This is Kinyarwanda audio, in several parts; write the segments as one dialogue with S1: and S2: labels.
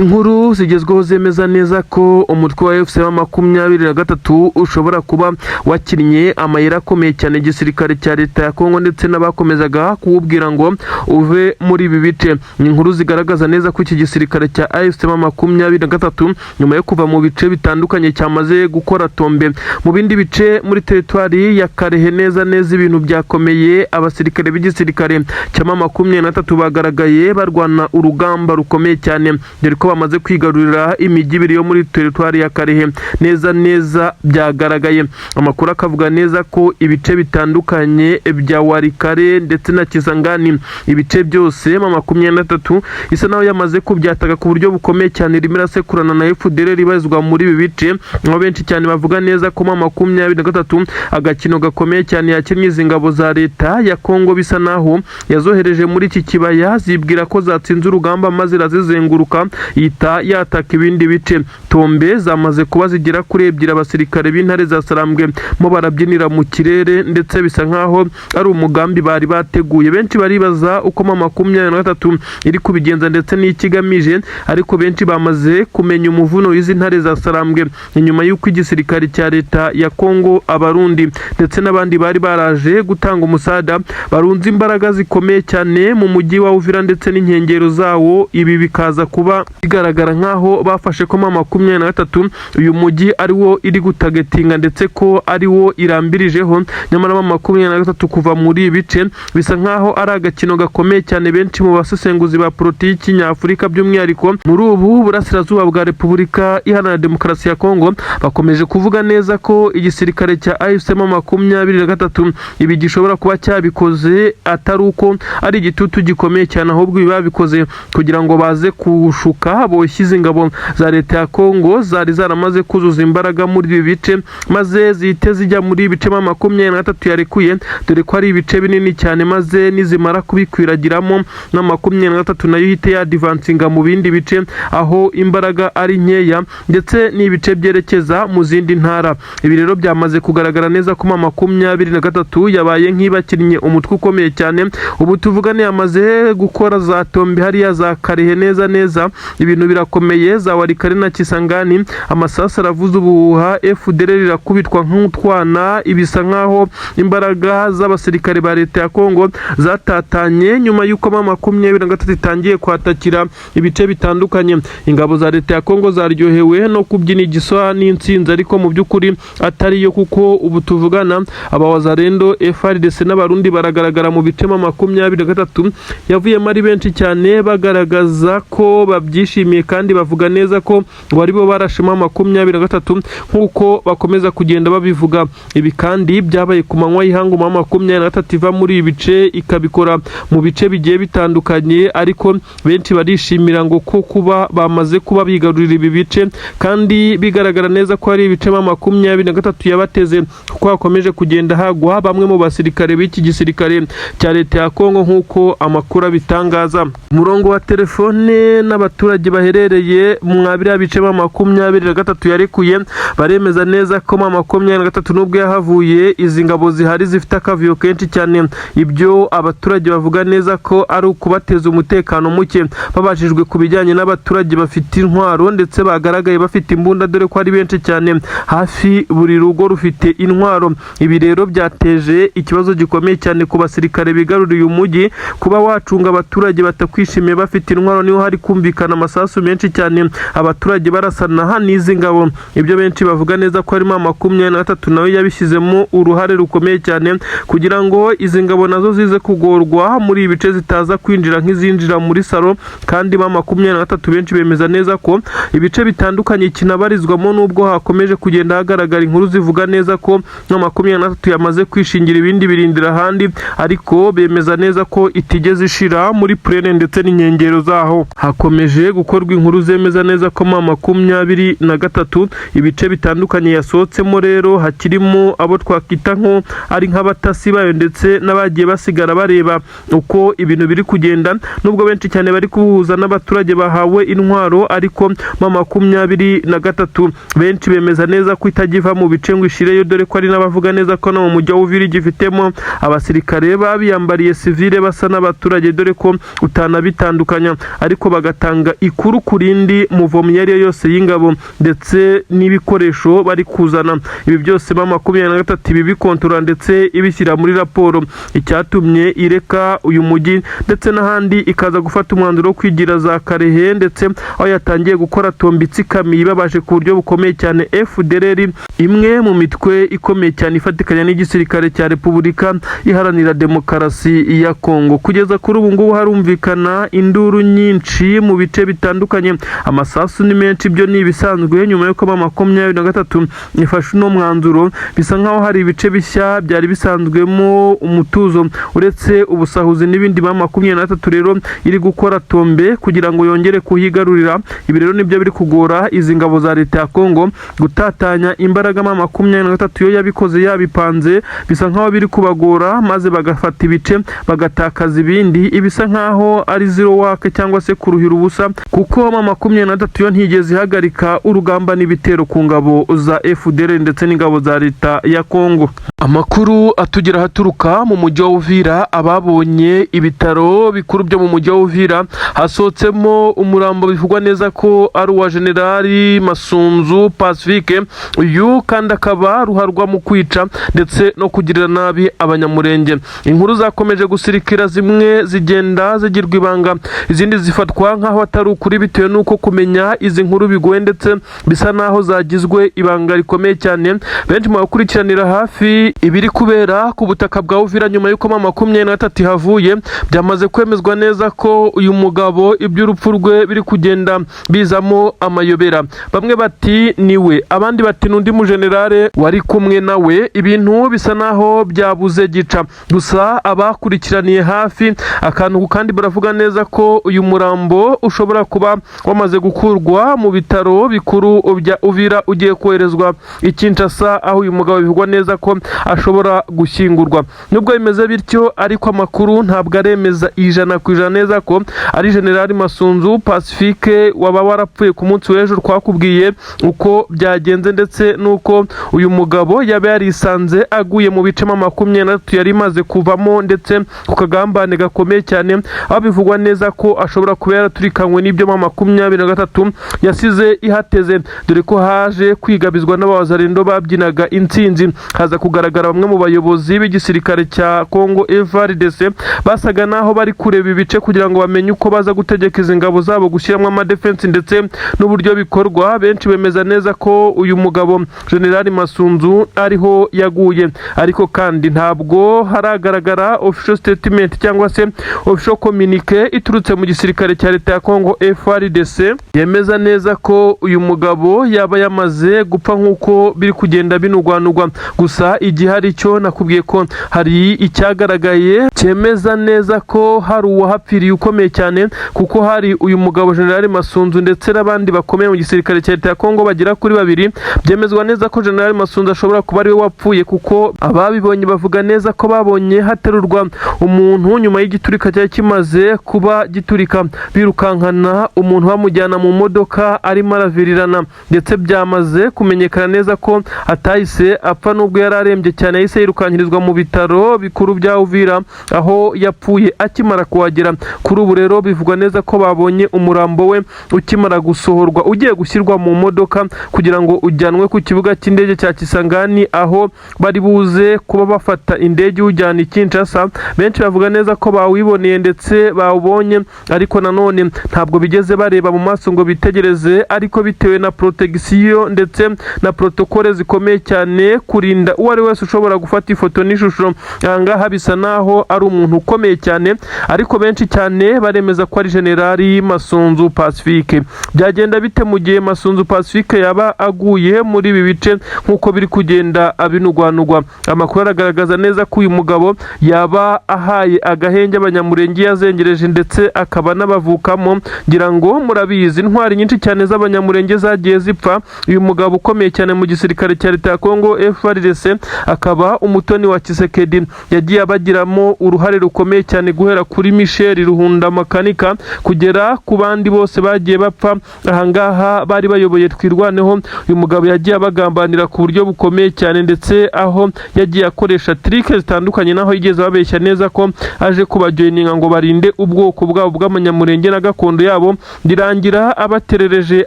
S1: Inkuru zigezweho zemeza neza ko umutwe wa AFC 23 ushobora kuba wakinnye amayeri akomeye cyane igisirikare cya leta ya Kongo ndetse n'abakomezaga kuwubwira ngo uve muri ibi bice. Ni inkuru zigaragaza neza ko iki gisirikare cya AFC 23 nyuma yo kuva mu bice bitandukanye cyamaze gukora tombe mu bindi bice muri teritwari ya Kalehe. Neza neza ibintu byakomeye, abasirikare b'igisirikare cya 23 bagaragaye barwana urugamba rukomeye cyane, dore ko bamaze kwigarurira imijyi ibiri yo muri teritwari ya Kalehe. Neza neza byagaragaye, amakuru akavuga neza ko ibice bitandukanye bya Walikale ndetse na Kisangani, ibice byose 23 isa naho yamaze kubyataka ku buryo bukomeye cyane, irimo irasekurana na FDLR ibarizwa muri ibi bice, aho benshi cyane bavuga neza ko 23 agakino gakomeye cyane yakinnye izi ngabo za leta ya Kongo, bisa naho yazohereje muri iki kibaya zibwira ko zatsinze urugamba, maze irazizenguruka ihita yataka ibindi bice. Tombe zamaze kuba zigera kuri ebyiri, abasirikare b'intare za Sarambwe mo barabyinira mu kirere, ndetse bisa nkaho ari umugambi bari bateguye. Benshi baribaza uko 23 iri kubigenza ndetse n'ikigamije, ariko benshi bamaze kumenya umuvuno w'izi ntare za Sarambwe nyuma y'uko igisirikare cya leta ya Kongo, Abarundi ndetse n'abandi bari baraje gutanga umusada barunze imbaraga zikomeye cyane mu mujyi wa Uvira ndetse n'inkengero zawo. Ibi bikaza kuba bigaragara nk'aho bafashe ko 23 uyu mujyi ari wo iri gutargetinga ndetse ko ari wo irambirijeho. Nyamara 23 kuva muri ibi bice bisa nk'aho ari agakino gakomeye cyane. Benshi mu basesenguzi ba politiki nyafurika, by'umwihariko muri ubu burasirazuba bwa Repubulika Iharanira Demokarasi ya Kongo, bakomeje kuvuga neza ko igisirikare cya AFC 23 ibi gishobora kuba cyabikoze atari uko ari igitutu gikomeye cyane, ahubwo ibi babikoze kugira ngo baze kushuka boshye ingabo za leta ya Kongo zari zaramaze kuzuza imbaraga muri ibi bice, maze zihite zijya muri ibi bice 23 yarekuye, dore ko ari ibice binini cyane, maze nizimara kubikwiragiramo na 23 nayo ihite yadvancinga mu bindi bice aho imbaraga ari nkeya, ndetse n'ibice byerekeza mu zindi ntara. Ibi rero byamaze kugaragara neza ko 23 yabaye nk'ibakinnye umutwe ukomeye cyane. Ubu tuvugane yamaze gukora za tombe hariya za Kalehe. Neza neza ibintu birakomeye, za Walikale na Kisangani amasasu aravuza ubuhuha, FDLR irakubitwa nk'utwana. Ibisa nkaho imbaraga z'abasirikare ba leta ya Kongo zatatanye nyuma y'uko 23 itangiye kwatakira ibice bitandukanye. Ingabo za leta ya Kongo zaryohewe no kubyina igiswa n'intsinzi, ariko mu by'ukuri atari yo, kuko ubu tuvugana abawazalendo, FARDC n'Abarundi baragaragara mu bice 23 yavuyemo ari benshi cyane, bagaragaza ko babyishimiye kandi bavuga neza ko ngo aribo barashe 23 nk'uko bakomeza kugenda babivuga. Ibi kandi byabaye ku manywa y'ihangu, 23 iva muri ibi bice ikabikora mu bice bigiye bitandukanye, ariko benshi barishimira ngo ko kuba bamaze kuba bigarurira ibi bice, kandi bigaragara neza ko ari ibice 23 yabateze, kuko hakomeje kugenda hagwa bamwe mu basirikare b'iki gisirikare cya leta ya Kongo nk'uko amakuru abitangaza. Umurongo wa telefone n'abaturage baherereye mwa biriya bice 23 yarekuye baremeza neza ko 23 nubwo yahavuye, izi ngabo zihari zifite akavuyo kenshi cyane. Ibyo abaturage bavuga neza ko ari ukubateza umutekano muke. Babajijwe ku bijyanye n'abaturage bafite intwaro ndetse bagaragaye bafite imbunda, dore ko ari benshi cyane, hafi buri rugo rufite intwaro. Ibi rero byateje ikibazo gikomeye cyane ku basirikare bigaruriye umujyi. Kuba wacunga abaturage batakwishimiye bafite intwaro, niho hari kumvikana amasasu menshi cyane, abaturage barasana n'izi ngabo. Ibyo benshi bavuga neza ko harimo 23 nawe yabishyizemo uruhare rukomeye cyane kugira ngo izi ngabo nazo zize kugorwa muri ibi bice, zitaza kwinjira nk'izinjira muri salo. Kandi 23 benshi bemeza neza ko ibice bitandukanye kinabarizwamo, nubwo hakomeje kugenda hagaragara inkuru zivuga neza ko nka 23 yamaze kwishingira ibindi birindira ahandi, ariko bemeza neza ko itigeze ishira muri plaine ndetse n'inkengero zaho. Hakomeje gukorwa inkuru zemeza neza ko 23 ibice bitandukanye yasohotsemo rero hakirimo abo twakwita nko ari nk'abatasi bayo ndetse n'abagiye basigara bareba uko ibintu biri kugenda. Nubwo benshi cyane bari kubuhuza n'abaturage bahawe intwaro, ariko 23 benshi bemeza neza ko itajya iva mu bice ngo ishireyo, dore ko ari n'abavuga neza ko no mu mujyi wa Uvira igifitemo abasirikare babiyambariye sivile basa n'abaturage, dore ko utanabitandukanya, ariko bagatanga Ikuru ku rindi muvomo iyo ari yo yose y'ingabo ndetse n'ibikoresho bari kuzana, ibi byose M23 ibi bikontorora ndetse ibishyira muri raporo. Icyatumye ireka uyu mujyi ndetse n'ahandi, ikaza gufata umwanzuro wo kwigira za Karehe, ndetse aho yatangiye gukora tombe itsikamiye ibabaje ku buryo bukomeye cyane FDLR, imwe mu mitwe ikomeye cyane ifatikanya n'igisirikare cya Repubulika Iharanira Demokarasi ya Kongo. Kugeza kuri ubu ngubu harumvikana induru nyinshi mu bice bitandukanye, amasasu ni menshi, ibyo ni ibisanzwe. Nyuma y'uko M23 ifashe uno mwanzuro, bisa nkaho hari ibice bishya byari bisanzwemo umutuzo uretse ubusahuzi n'ibindi. M23 rero iri gukora tombe kugira ngo yongere kuhigarurira. Ibi rero nibyo biri kugora izi ngabo za leta ya Kongo gutatanya imbaraga. M23 yo yabikoze yabipanze, bisa nkaho biri kubagora, maze bagafata ibice bagatakaza ibindi. Ibisa nkaho ari zero work cyangwa se kuruhira ubusa, kuko M23 yo ntigeze ihagarika urugamba n'ibitero ku ngabo za FDLR ndetse n'ingabo za leta ya Kongo. Amakuru atugera aturuka mu mujyi wa Uvira, ababonye ibitaro bikuru byo mu mujyi wa Uvira hasohotsemo umurambo bivugwa neza ko ari uwa Generali Masunzu Pacifique. Uyu kandi akaba ruharwa mu kwica ndetse no kugirira nabi Abanyamurenge. Inkuru zakomeje gusirikira, zimwe zigenda zigirwa ibanga, izindi zifatwa nk'aho atari ukuri, bitewe n'uko kumenya izi nkuru bigoye ndetse bisa n'aho zagizwe ibanga rikomeye cyane. Benshi mu bakurikiranira hafi ibiri kubera ku butaka bwa Uvira nyuma y'uko M23 ihavuye, byamaze kwemezwa neza ko uyu mugabo iby'urupfu rwe biri kugenda bizamo amayobera. Bamwe bati niwe, abandi bati n'undi mujenerale wari kumwe nawe. Ibintu bisa naho byabuze gica. Gusa abakurikiraniye hafi akantu kandi baravuga neza ko uyu murambo ushobora kuba wamaze gukurwa mu bitaro bikuru bya Uvira, ugiye koherezwa i Kinshasa, aho uyu mugabo bivugwa neza ko ashobora gushyingurwa. Nubwo bimeze bityo ariko, amakuru ntabwo aremeza 100% neza ko ari Generali Masunzu Pacifique waba warapfuye ku munsi w'ejo. Twakubwiye uko byagenze ndetse n'uko uyu mugabo yaba yarisanze aguye mu bice M23 yari imaze kuvamo, ndetse ku kagambane gakomeye cyane, aho bivugwa neza ko ashobora kuba yaraturikanywe n'ibyo M23 yasize ihateze, dore ko haje kwigabizwa n'abawazarendo babyinaga intsinzi, haza kugaragara bamwe mu bayobozi b'igisirikare cya Congo FARDC basaga naho bari kureba ibice kugira ngo bamenye uko baza gutegeka izi ngabo zabo gushyiramo amadefense ndetse n'uburyo bikorwa. Benshi bemeza neza ko uyu mugabo Generali Masunzu ariho yaguye, ariko kandi ntabwo haragaragara official statement cyangwa se official communique iturutse mu gisirikare cya leta ya Congo FARDC yemeza neza ko uyu mugabo yaba yamaze gupfa nk'uko biri kugenda binugwanugwa. Gusa igihari cyo nakubwiye ko hari icyagaragaye cyemeza neza ko hari uwahapfiriye ukomeye cyane, kuko hari uyu mugabo General Masunzu ndetse n'abandi bakomeye mu gisirikare cya leta ya Kongo bagera kuri babiri. Byemezwa neza ko General Masunzu ashobora kuba ariwe wapfuye, kuko ababibonye bavuga neza ko babonye haterurwa umuntu nyuma y'igiturika cyari kimaze kuba giturika, birukankana umuntu bamujyana mu modoka arimo aravirirana, ndetse byamaze kumenyekana neza ko atahise apfa nubwo yari arembye cyane. Yahise yirukankirizwa mu bitaro bikuru bya Uvira, aho yapfuye akimara kuhagera. Kuri ubu rero bivugwa neza ko babonye umurambo we ukimara gusohorwa, ugiye gushyirwa mu modoka kugira ngo ujyanwe ku kibuga cy'indege cya Kisangani, aho bari buze kuba bafata indege iwujyana i Kinshasa. Benshi bavuga neza ko bawiboneye ndetse bawubonye, ariko nanone ntabwo bigeze bareba mu maso ngo bitegereze, ariko bitewe na protection ndetse na protocole zikomeye cyane kurinda uwo ari wese ushobora gufata ifoto n'ishusho. Ahangaha bisa naho ari umuntu ukomeye cyane, ariko benshi cyane baremeza ko ari Generali Masunzu Pacifique. Byagenda bite mu gihe Masunzu Pacifique yaba aguye muri ibi bice nk'uko biri kugenda abinugwanugwa? Amakuru aragaragaza neza ko uyu mugabo yaba ahaye agahenge Abanyamurenge yazengereje, ndetse akaba n'abavukamo. Ngira ngo murabizi, intwari nyinshi cyane z'Abanyamurenge zagiye zipfa. Uyu mugabo ukomeye cyane mu gisirikare cya leta ya Kongo FARDC, akaba umutoni wa Tshisekedi, yagiye abagiramo uruhare rukomeye cyane, guhera kuri Michel Ruhunda Makanika kugera ku bandi bose bagiye bapfa ahangaha bari bayoboye Twirwaneho. Uyu mugabo yagiye abagambanira ku buryo bukomeye cyane, ndetse aho yagiye akoresha trick zitandukanye, naho yigeze babeshya neza ko aje kubajoininga ngo barinde ubwoko bwabo bw'Abanyamurenge na gakondo. yabo, birangira abaterereje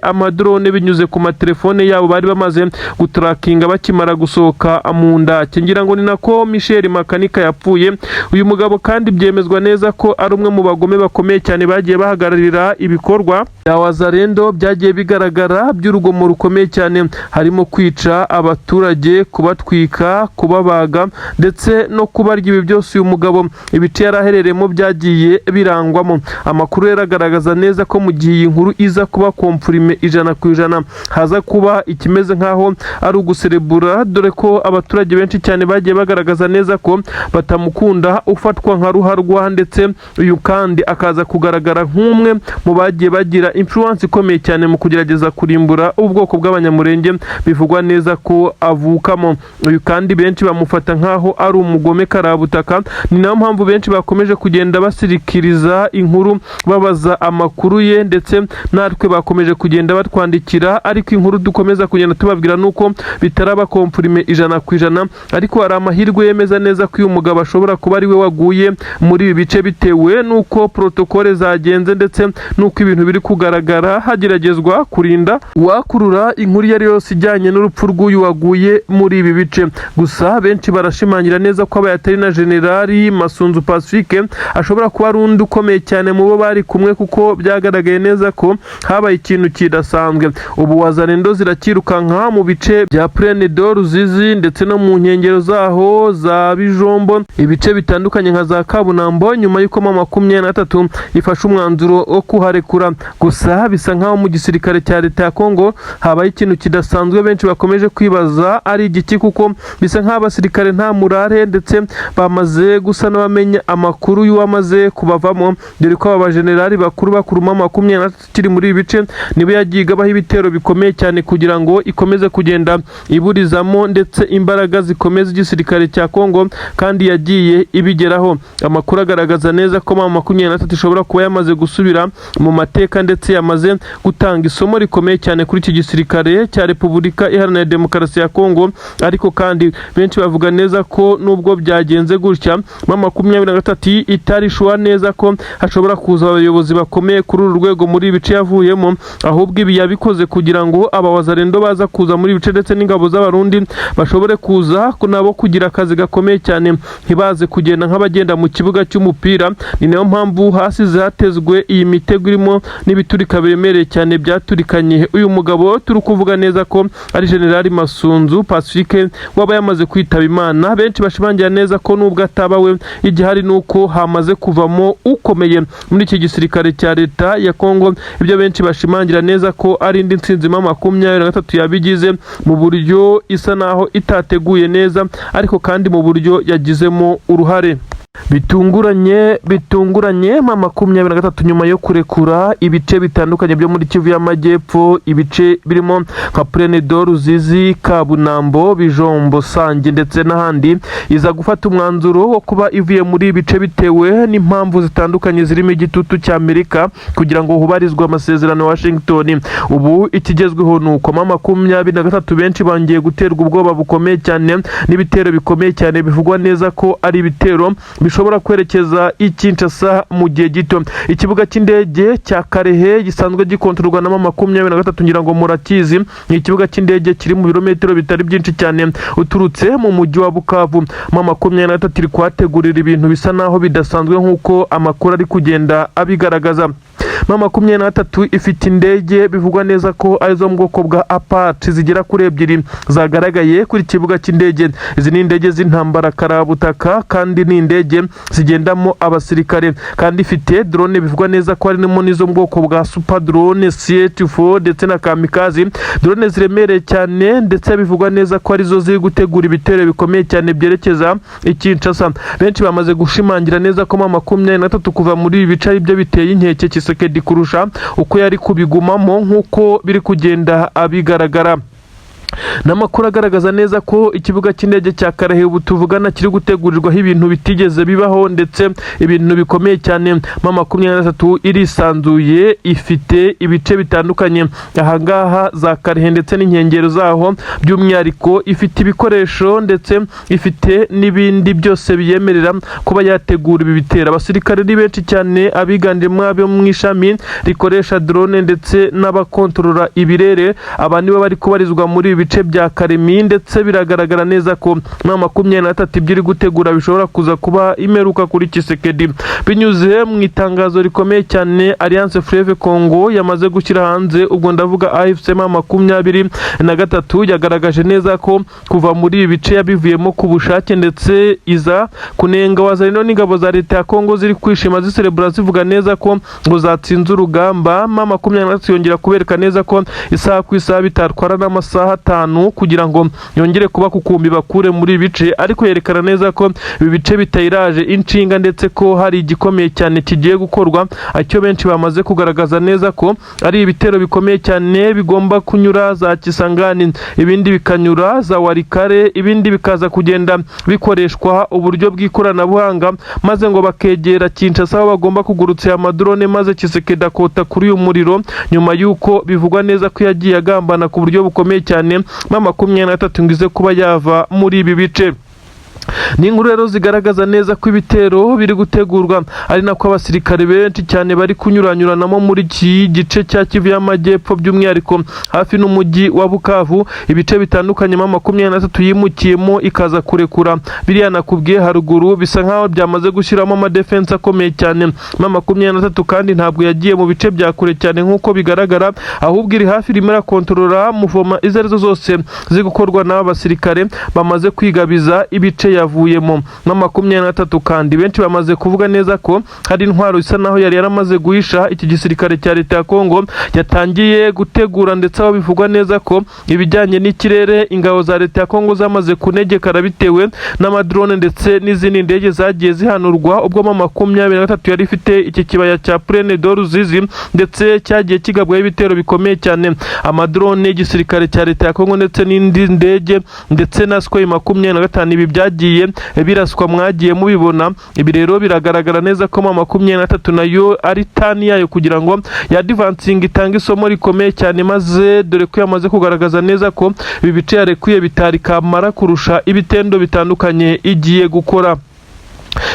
S1: amadrone binyuze ku matelefone yabo bari bamaze gutarakinga bakimara gusohoka mu ndake. Ngira ngo ni nako Michel Makanika yapfuye. Uyu mugabo kandi byemezwa neza ko ari umwe mu bagome bakomeye cyane bagiye bahagararira ibikorwa bya Wazalendo byagiye bigaragara by'urugomo rukomeye cyane, harimo kwica abaturage, kubatwika, kubabaga ndetse no kubarya. Ibi byose uyu mugabo ibice yari aherereyemo byagiye birangwamo. Amakuru rero agaragaza neza ko mu gihe iyi nkuru iza kuba confirmé 100%, haza kuba ikimeze nk'aho ari uguserebura, dore ko abaturage benshi cyane bagiye bagaragaza neza ko batamukunda, ufatwa nka ruharwa, ndetse uyu kandi akaza kugaragara nk'umwe mu bagiye bagira influence ikomeye cyane mu kugerageza kurimbura ubwoko bw'Abanyamurenge bivugwa neza ko avukamo. Uyu kandi benshi bamufata nk'aho ari umugome karabutaka. Ni nayo mpamvu benshi bakomeje kugenda basirikiriza inkuru, babaza amakuru ye, ndetse natwe bakomeje kugenda batwandikira. Ariko inkuru dukomeza kugenda tubabwira nuko bitaraba confirmé 100%, ariko hari amahirwe yemeza neza ko uyu mugabo ashobora kuba ari we waguye muri ibi bice, bitewe n'uko protocole zagenze ndetse n'uko ibintu biri kugaragara, hageragezwa kurinda uwakurura inkuru iyo ari yose ijyanye n'urupfu rw'uyu waguye muri ibi bice. Gusa benshi barashimangira neza ko abaye atari na Generali Masunzu Pacifique, ashobora kuba ari undi ukomeye cyane mu bo bari kumwe, kuko byagaragaye neza ko habaye ikintu kidasanzwe. Ubu Wazalendo zirakirukanka mu bice bya Plaine de Ruzizi ndetse no mu nkengero zaho za Bijombo, ibice bitandukanye nka za Kabunambo, nyuma y'uko M23 ifashe umwanzuro wo kuharekura. Gusa bisa nkaho mu gisirikare cya leta ya Kongo habaye ikintu kidasanzwe, benshi bakomeje kwibaza ari igiki, kuko bisa nkaho abasirikare nta murare ndetse bamaze gusa n'abamenya amakuru y'uwamaze kubavamo, dore ko aba bajenerali bakuru bakuru M23 kiri muri ibi bice nibo yagiye igabaho ibitero bikomeye cyane kugira ngo ikomeze kugenda iburizamo ndetse imbaraga zikomeza igisirikare cya Kongo, kandi yagiye ibigeraho. Amakuru agaragaza neza ko M23 ishobora kuba yamaze gusubira mu mateka, ndetse yamaze gutanga isomo rikomeye cyane kuri iki gisirikare cya Repubulika Iharanira Demokarasi ya Kongo. Ariko kandi benshi bavuga neza ko nubwo byagenze gutya, M23 itari sure neza ko hashobora kuza abayobozi bakomeye kuri uru rwego muri ibi bice yavuyemo, ahubwo ibi yabikoze kugira ngo abawazalendo baza kuza muri ibi bice ndetse n'ingabo z'Abarundi bashobore kuza nabo kugira akazi gakomeye cyane, ntibaze kugenda nk'abagenda mu kibuga cy'umupira. Ni nayo mpamvu hasize hatezwe iyi mitego irimo n'ibiturika biremereye cyane byaturikanye uyu mugabo turi kuvuga neza ko ari Generali Masunzu Pacifique waba yamaze kwitaba Imana. Benshi bashimangira neza ko nubwo ataba we, igihari ni uko hamaze kuvamo ukomeye muri iki gisirikare cya leta ya Kongo. Ibyo benshi bashimangira neza ko ari indi nsinzi M23 yabigize mu buryo isa naho itateguye neza, ariko kandi mu buryo yagizemo uruhare. Bitunguranye, bitunguranye, M23 nyuma yo kurekura ibice bitandukanye byo muri Kivu y'Amajyepfo, ibice birimo nka Plaine de Ruzizi, Kabunambo, Bijombo, Sange ndetse n'ahandi, iza gufata umwanzuro wo kuba ivuye muri ibi bice bitewe n'impamvu zitandukanye zirimo igitutu cya Amerika kugira ngo hubarizwe amasezerano ya Washington. Ubu ikigezweho ni uko M23 benshi bongeye guterwa ubwoba bukomeye cyane n'ibitero bikomeye cyane, bivugwa neza ko ari ibitero bishobora kwerekeza i Kinshasa mu gihe gito. Ikibuga cy'indege cya Karehe gisanzwe gikontororwa na M23, ngira ngo murakizi, ni ikibuga cy'indege kiri mu birometero bitari byinshi cyane uturutse mu mujyi wa Bukavu. M23 iri kuhategurira ibintu bisa naho bidasanzwe nk'uko amakuru ari kugenda abigaragaza. M23 ifite indege bivugwa neza ko arizo mu bwoko bwa Apache zigera kuri ebyiri zagaragaye kuri kibuga cy'indege. Izi ni indege z'intambara karabutaka, kandi ni indege zigendamo abasirikare. Kandi ifite drone bivugwa neza ko harimo n'izo mu bwoko bwa super drone CH4 ndetse na kamikaze drone ziremereye cyane, ndetse bivugwa neza ko arizo ziri gutegura ibitero bikomeye cyane byerekeza i Kinshasa. Benshi bamaze gushimangira neza ko M23 kuva muri ibi bice aribyo biteye inkeke Tshisekedi kurusha uko yari kubigumamo, nk'uko biri kugenda abigaragara. N'amakuru agaragaza neza ko ikibuga cy'indege cya Kalehe ubu tuvugana kiri gutegurirwaho ibintu bitigeze bibaho, ndetse ibintu bikomeye cyane. M23 irisanzuye, ifite ibice bitandukanye ahangaha za Kalehe ndetse n'inkengero zaho. By'umwihariko ifite ibikoresho ndetse ifite n'ibindi byose biyemerera kuba yategura ibi bitero. Abasirikare ni benshi cyane, abiganjemo abo mu ishami rikoresha drone ndetse n'abakontorora ibirere. Aba nibo bari kubarizwa muri ibi bice bya Kalemie, ndetse biragaragara neza ko M23 ibyo iri gutegura bishobora kuza kuba imeruka kuri Tshisekedi. Binyuze mu itangazo rikomeye cyane Alliance Fleuve Congo yamaze gushyira hanze, ubwo ndavuga AFC M23, yagaragaje neza ko kuva muri ibi bice yabivuyemo ku bushake, ndetse iza kunenga Wazalendo n'ingabo za leta ya Congo ziri kwishima, ziserebura, zivuga neza ko ngo zatsinze urugamba. M23 yongera kubereka neza ko isaha ku isaha bitatwara n'amasaha 5 kugira ngo yongere kuba kukumbi bakure muri ibi bice, ariko yerekana neza ko ibi bice bitayiraje inshinga, ndetse ko hari igikomeye cyane kigiye gukorwa, icyo benshi bamaze kugaragaza neza ko ari ibitero bikomeye cyane bigomba kunyura za Kisangani, ibindi bikanyura za Walikale, ibindi bikaza kugenda bikoreshwa uburyo bw'ikoranabuhanga, maze ngo bakegera Kinshasa aho bagomba kugurutsa aya madrone, maze Tshisekedi akota kuri uyu muriro, nyuma y'uko bivugwa neza ko yagiye agambana ku buryo bukomeye cyane M23 ngo ize kuba yava muri ibi bice. Ni inkuru rero zigaragaza neza ko ibitero biri gutegurwa, ari nako abasirikare benshi cyane bari kunyuranyuranamo muri iki gice cya Kivu y'Amajyepfo, by'umwihariko hafi n'umujyi wa Bukavu, ibice bitandukanye M23 yimukiyemo ikaza kurekura. Biriya nakubwiye haruguru bisa nkaho byamaze gushyiramo amadefense akomeye cyane. M23 kandi ntabwo yagiye mu bice bya kure cyane nk'uko bigaragara, ahubwo iri hafi, irimo irakontorora mouvement izo arizo zose ziri gukorwa n'aba basirikare bamaze kwigabiza ibice yavuyemo. M23 kandi benshi bamaze kuvuga neza ko hari intwaro isa naho yari yaramaze guhisha iki gisirikare cya leta ya Kongo yatangiye gutegura, ndetse aho bivugwa neza ko ibijyanye n'ikirere ingabo za leta ya Kongo zamaze kunegekara bitewe n'amadrone ndetse n'izindi ndege zagiye zihanurwa ubwo M23 yari ifite iki kibaya cya Plaine de Ruzizi, ndetse cyagiye kigabwaho ibitero bikomeye cyane. Amadrone y'igisirikare cya leta ya Kongo ndetse n'indi ndege ndetse na Sukhoi 25, ibi byagiye biraswa, mwagiye mubibona. Ibi rero biragaragara neza ko M23 nayo ari turn yayo kugira ngo ya advancing, itange isomo rikomeye cyane, maze dore ko yamaze kugaragaza neza ko ibi bice yarekuye bitari kamara kurusha ibitendo bitandukanye igiye gukora.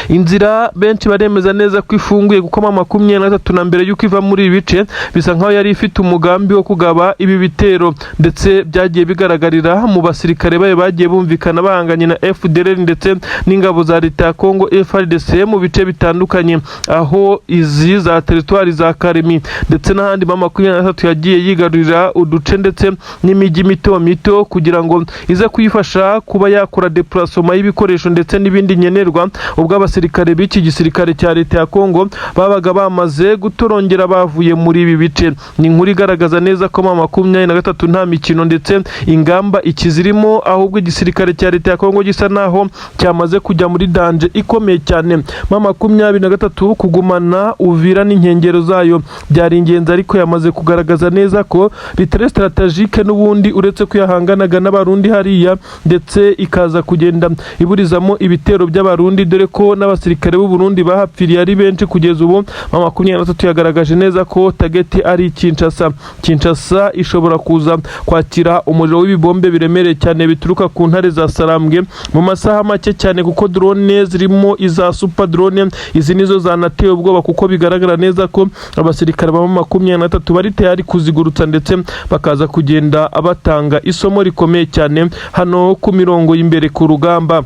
S1: Inzira benshi baremeza neza ko ifunguye, kuko M23 na mbere y'uko iva muri ibi bice bisa nkaho yari ifite umugambi wo kugaba ibi bitero, ndetse byagiye bigaragarira mu basirikare bayo bagiye bumvikana bahanganye na FDLR ndetse n'ingabo za leta ya Congo FARDC mu bice bitandukanye, aho izi za teritwari za Kalemie ndetse n'ahandi M23 yagiye yigarurira uduce ndetse n'imijyi mito mito kugira ngo ize kuyifasha kuba yakora déplacement y'ibikoresho ndetse n'ibindi nkenerwa, ubwo abasirikare b'iki gisirikare cya leta ya Kongo babaga bamaze gutorongera bavuye muri ibi bice. Ni inkuru igaragaza neza ko M23 nta mikino ndetse ingamba ikizirimo, ahubwo igisirikare cya leta ya Kongo gisa naho cyamaze kujya muri danger ikomeye cyane. M23 kugumana Uvira n'inkengero zayo byari ingenzi, ariko yamaze kugaragaza neza ko bitari stratégique n'ubundi, uretse ko yahanganaga n'Abarundi hariya, ndetse ikaza kugenda iburizamo ibitero by'Abarundi, dore ko n'abasirikare b'u Burundi bahapfiriye ari benshi. Kugeza ubu M23 yagaragaje neza ko target ari Kinshasa. Kinshasa ishobora kuza kwakira umuriro w'ibibombe biremereye cyane bituruka ku ntare za Sarambwe mu masaha make cyane, kuko drone zirimo iza super drone, izi nizo zanateye ubwoba, kuko bigaragara neza ko abasirikare ba M23 bari tayari kuzigurutsa, ndetse bakaza kugenda batanga isomo rikomeye cyane hano ku mirongo y'imbere ku rugamba.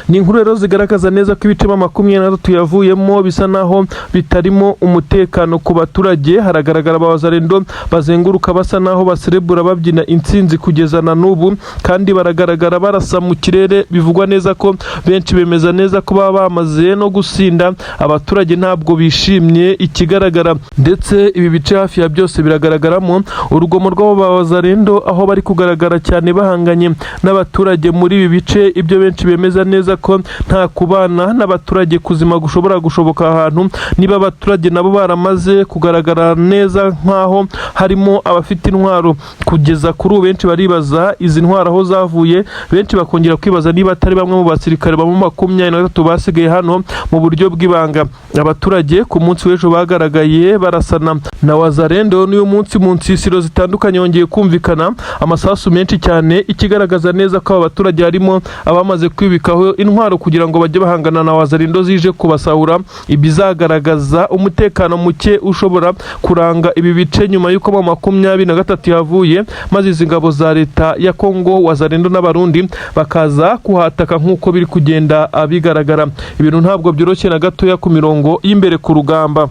S1: Ni inkuru rero zigaragaza neza ko ibice M23 yavuyemo bisa naho bitarimo umutekano ku baturage. Haragaragara abazarendo bazenguruka basa naho baserebura, babyina intsinzi kugeza na n'ubu, kandi baragaragara barasa mu kirere. Bivugwa neza ko benshi bemeza neza ko baba bamaze no gusinda. Abaturage ntabwo bishimye ikigaragara, ndetse ibi bice hafi ya byose biragaragaramo urugomo rw'abo bazarendo, aho bari kugaragara cyane bahanganye n'abaturage muri ibi bice. Ibyo benshi bemeza neza ko ari ugushaka kwigarurira neza ko nta kubana n'abaturage kuzima gushobora gushoboka ahantu, niba abaturage nabo baramaze kugaragara neza nk'aho harimo abafite intwaro. Kugeza kuri ubu benshi baribaza izi ntwaro aho zavuye, benshi bakongera kwibaza niba atari bamwe mu basirikare ba 23 basigaye hano mu buryo bw'ibanga. Abaturage ku munsi w'ejo bagaragaye barasana na Wazalendo, n'uyu munsi mu nsisiro zitandukanye hongeye kumvikana amasasu menshi cyane, ikigaragaza neza ko aba baturage harimo abamaze kwibikaho intwaro kugira ngo bajye bahangana na Wazalendo zije kubasahura. Ibizagaragaza umutekano muke ushobora kuranga ibi bice nyuma y'uko M23 yavuye, maze izi ngabo za leta ya Kongo, Wazalendo n'Abarundi bakaza kuhataka nk'uko biri kugenda bigaragara. Ibintu ntabwo byoroshye na gatoya ku mirongo y'imbere ku rugamba.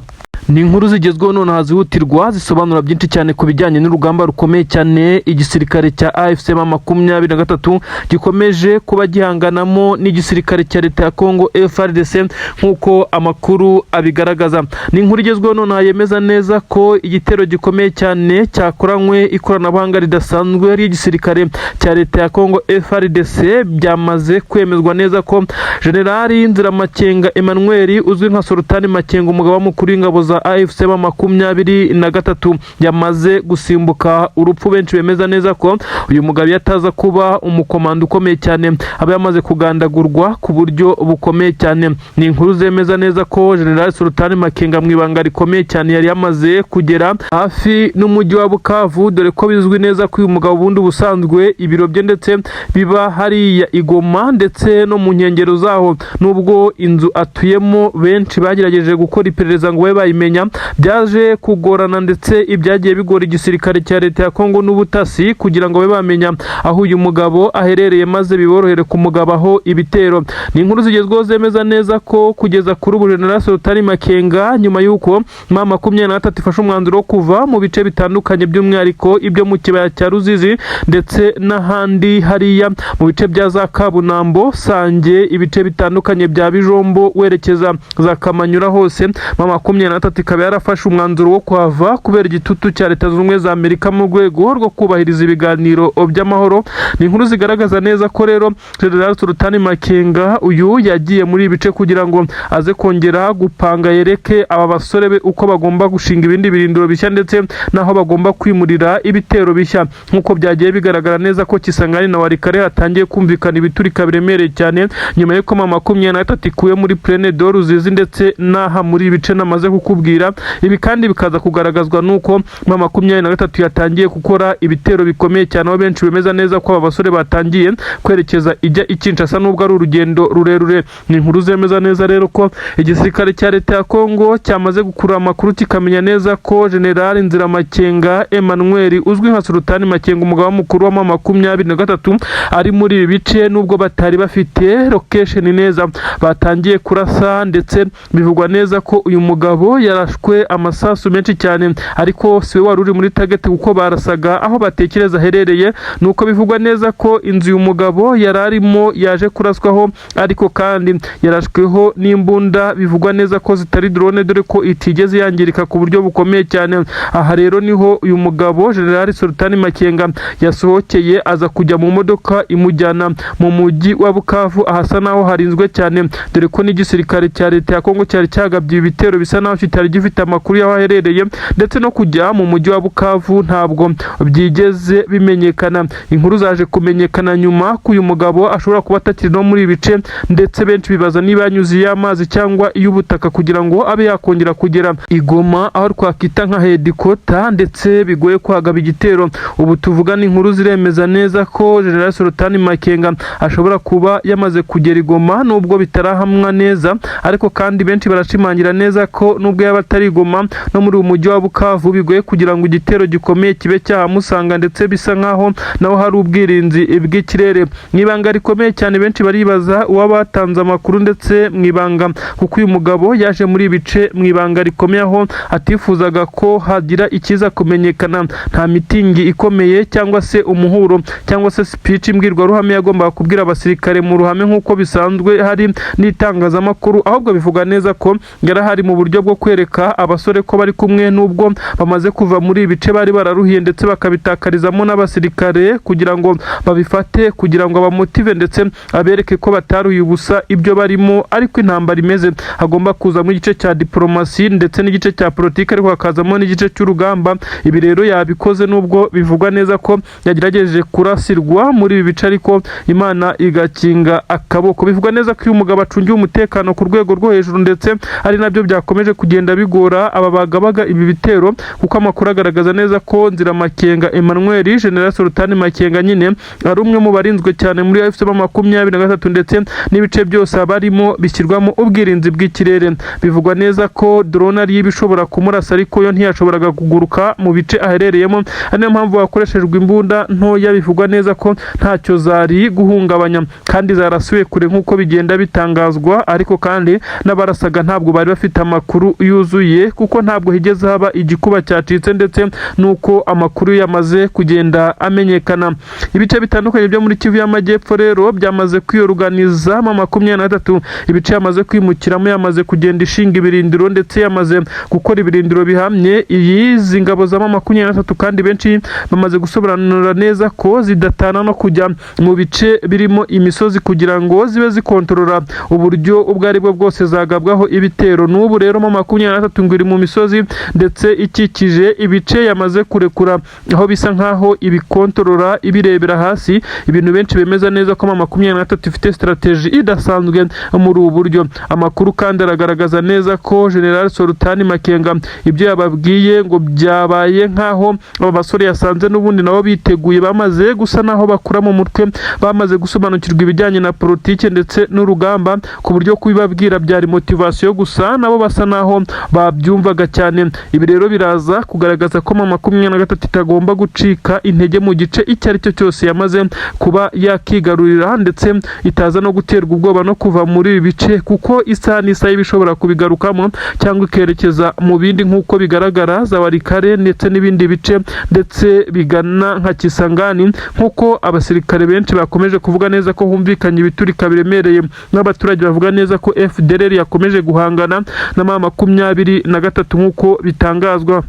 S1: Ni inkuru zigezweho nonaha zihutirwa, zisobanura byinshi cyane ku bijyanye n'urugamba rukomeye cyane igisirikare cya AFC M23 gikomeje kuba gihanganamo n'igisirikare cya leta ya Congo FARDC, nk'uko amakuru abigaragaza. Ni inkuru igezweho nonaha yemeza neza ko igitero gikomeye cyane cyakoranywe ikoranabuhanga ridasanzwe ry'igisirikare cya leta ya Congo FARDC. Byamaze kwemezwa neza ko Generali Nziramakenga Emmanuel uzwi nka Sultani Makenga, umugaba mukuru w'ingabo za AFC M23, yamaze gusimbuka urupfu. Benshi bemeza neza ko uyu mugabo iyo ataza kuba umukomando ukomeye cyane aba yamaze kugandagurwa ku buryo bukomeye cyane. Ni inkuru zemeza neza ko General Sultani Makenga mu ibanga rikomeye cyane yari yamaze kugera hafi n'umujyi wa Bukavu, dore ko bizwi neza ko uyu mugabo ubundi ubusanzwe ibiro bye ndetse biba hariya i Goma ndetse no mu nkengero zaho. Nubwo inzu atuyemo benshi bagerageje gukora iperereza ngo babe bayimenya, byaje kugorana, ndetse ibyagiye bigora igisirikare cya leta ya Kongo n'ubutasi kugira ngo babe bamenya aho uyu mugabo aherereye, maze biborohere kumugabaho ibitero. Ni inkuru zigezweho zemeza neza ko kugeza kuri ubu General Sultani Makenga, nyuma y'uko M23 ifashe umwanzuro wo kuva mu bice bitandukanye, by'umwihariko ibyo mu kibaya cya Ruzizi ndetse n'ahandi hariya mu bice bya za Kabunambo, Sange, ibice bitandukanye bya Bijombo werekeza za Kamanyura hose, M23 ikaba yarafashe umwanzuro wo kuhava kubera igitutu cya Leta Zunze Ubumwe za Amerika mu rwego rwo kubahiriza ibiganiro by'amahoro. Ni inkuru zigaragaza neza ko rero General Sultani Makenga uyu yagiye muri ibi bice kugira ngo aze kongera gupanga, yereke aba basore be uko bagomba gushinga ibindi birindiro bishya ndetse n'aho bagomba kwimurira ibitero bishya, nk'uko byagiye bigaragara neza ko Kisangani na Walikale hatangiye kumvikana ibiturika biremereye cyane nyuma y'uko M23 ikuye muri Plaine de Ruzizi ndetse n'aha muri ibi bice namaze kukubwira. Ibi kandi bikaza kugaragazwa n'uko M23 yatangiye gukora ibitero bikomeye cyane, aho benshi bemeza neza ko aba basore batangiye kwerekeza ijya i Kinshasa, nubwo ari urugendo rurerure. Ni inkuru zemeza neza rero ko igisirikare cya leta ya Kongo cyamaze gukurura amakuru, kikamenya neza ko General Nziramakenga Emmanuel uzwi nka Sultani Makenga, umugaba mukuru wa M23, ari muri ibi bice, nubwo batari bafite location neza. Batangiye kurasa, ndetse bivugwa neza ko uyu mugabo yarashwe amasasu menshi cyane, ariko siwe wari uri muri target kuko barasaga aho batekereza aherereye. Nuko bivugwa neza ko inzu uyu mugabo yari arimo yaje kuraswaho, ariko kandi yarashweho n'imbunda bivugwa neza ko zitari drone, dore ko itigeze yangirika ku buryo bukomeye cyane. Aha rero niho uyu mugabo General Sultani Makenga yasohokeye, aza kujya mu modoka imujyana mu mujyi wa Bukavu, ahasa naho harinzwe cyane, dore ko n'igisirikare cya leta ya Kongo cyari cyagabye ibitero bisa naho kitari gifite amakuru y'aho aherereye, ndetse no kujya mu mujyi wa Bukavu ntabwo byigeze bimenyekana. Inkuru zaje kumenyekana nyuma ko uyu mugabo ashobora kuba atakiri no muri ibi bice, ndetse benshi bibaza niba yanyuze iy'amazi cyangwa iy'ubutaka kugira ngo abe yakongera kugera i Goma, aho twakwita nka headquarter, ndetse bigoye kuhagaba igitero. Ubu tuvugana inkuru ziremeza neza ko General Sultani Makenga ashobora kuba yamaze kugera i Goma, nubwo bitarahamwa neza. Ariko kandi benshi barashimangira neza ko nubwo yaba atari i Goma, no muri uyu mujyi wa Bukavu bigoye kugira ngo igitero gikomeye kibe cyahamusanga, ndetse bisa nkaho naho hari ubwirinzi bw'ikirere. Mu ibanga rikomeye cyane, benshi baribaza uwaba batanze amakuru ndetse mu ibanga, kuko uyu mugabo yaje muri ibi bice mu ibanga rikomeye, aho atifuzaga ko hagira ikiza kumenyekana. Nta mitingi ikomeye cyangwa se umuhuro cyangwa se speech, imbwirwaruhame yagombaga kubwira abasirikare mu ruhame nk'uko bisanzwe hari n'itangazamakuru, ahubwo bivuga neza ko yarahari mu buryo bwo kwereka kwereka abasore ko bari kumwe, nubwo bamaze kuva muri ibi bice bari bararuhiye ndetse bakabitakarizamo n'abasirikare kugira ngo babifate, kugira ngo abamotive ndetse abereke ko bataruhiye ubusa ibyo barimo. Ariko intambara imeze, hagomba kuzamo igice cya diplomasi ndetse n'igice cya politiki, ariko hakazamo n'igice cy'urugamba. Ibi rero yabikoze, nubwo bivugwa neza ko yagerageje kurasirwa muri ibi bice, ariko Imana igakinga akaboko. Bivugwa neza ko uyu mugabo acungiwe umutekano ku rwego rwo hejuru, ndetse ari nabyo byakomeje kugenda bigora aba bagabaga ibi bitero, kuko amakuru agaragaza neza ko Nzira Makenga Emmanuel, General Sultani Makenga nyine, ari umwe mu barinzwe cyane muri AFC M23, ndetse n'ibice byose abarimo bishyirwamo ubwirinzi bw'ikirere. Bivugwa neza ko drone ari ishobora kumurasa, ariko yo ntiyashoboraga kuguruka mu bice aherereyemo, ari niyo mpamvu hakoreshejwe imbunda ntoya. Bivugwa neza ko ntacyo zari guhungabanya kandi zarasuye kure nk'uko bigenda bitangazwa. Ariko kandi n'abarasaga ntabwo bari bafite amakuru yuzuye, kuko ntabwo higeze haba igikuba cyacitse, ndetse n'uko amakuru yamaze kugenda amenyekana. Ibice bitandukanye byo muri Kivu y'Amajyepfo rero byamaze kwiyoruganiza M23. Ibice yamaze kwimukiramo, yamaze kugenda ishinga ibirindiro, ndetse yamaze gukora ibirindiro bihamye. Izi ngabo za M23 kandi benshi bamaze gusobanura neza ko zidatana no kujya mu bice birimo imisozi kugira ngo zibe zikontorora uburyo ubwo ari bwo bwose zagabwaho ibitero. N'ubu rero M23 ngo iri mu misozi ndetse ikikije ibice yamaze kurekura, aho bisa nkaho ibikontorora ibirebera hasi. Ibintu benshi bemeza neza ko M23 ifite strategy idasanzwe muri ubu buryo. Amakuru kandi aragaragaza neza ko General Sultani Makenga ibyo yababwiye ngo byabaye nkaho aba basore yasanze n'ubundi nabo biteguye, bamaze gusa naho bakura mu mutwe, bamaze gusobanukirwa ibijyanye na politike ndetse n'urugamba, ku buryo kubibabwira byari motivation gusa, nabo basa naho babyumvaga cyane. Ibi rero biraza kugaragaza ko M23 itagomba gucika intege mu gice icyo ari cyo cyose yamaze kuba yakigarurira, ndetse itaza no guterwa ubwoba no kuva muri ibi bice, kuko isaha n'isaha iba ishobora kubigarukamo cyangwa ikerekeza mu bindi, nk'uko bigaragara za Walikale ndetse n'ibindi bice ndetse bigana nka Kisangani, nk'uko abasirikare benshi bakomeje kuvuga neza ko humvikanye ibiturika biremereye, n'abaturage bavuga neza ko FDLR yakomeje guhangana na M23 nk'uko bitangazwa.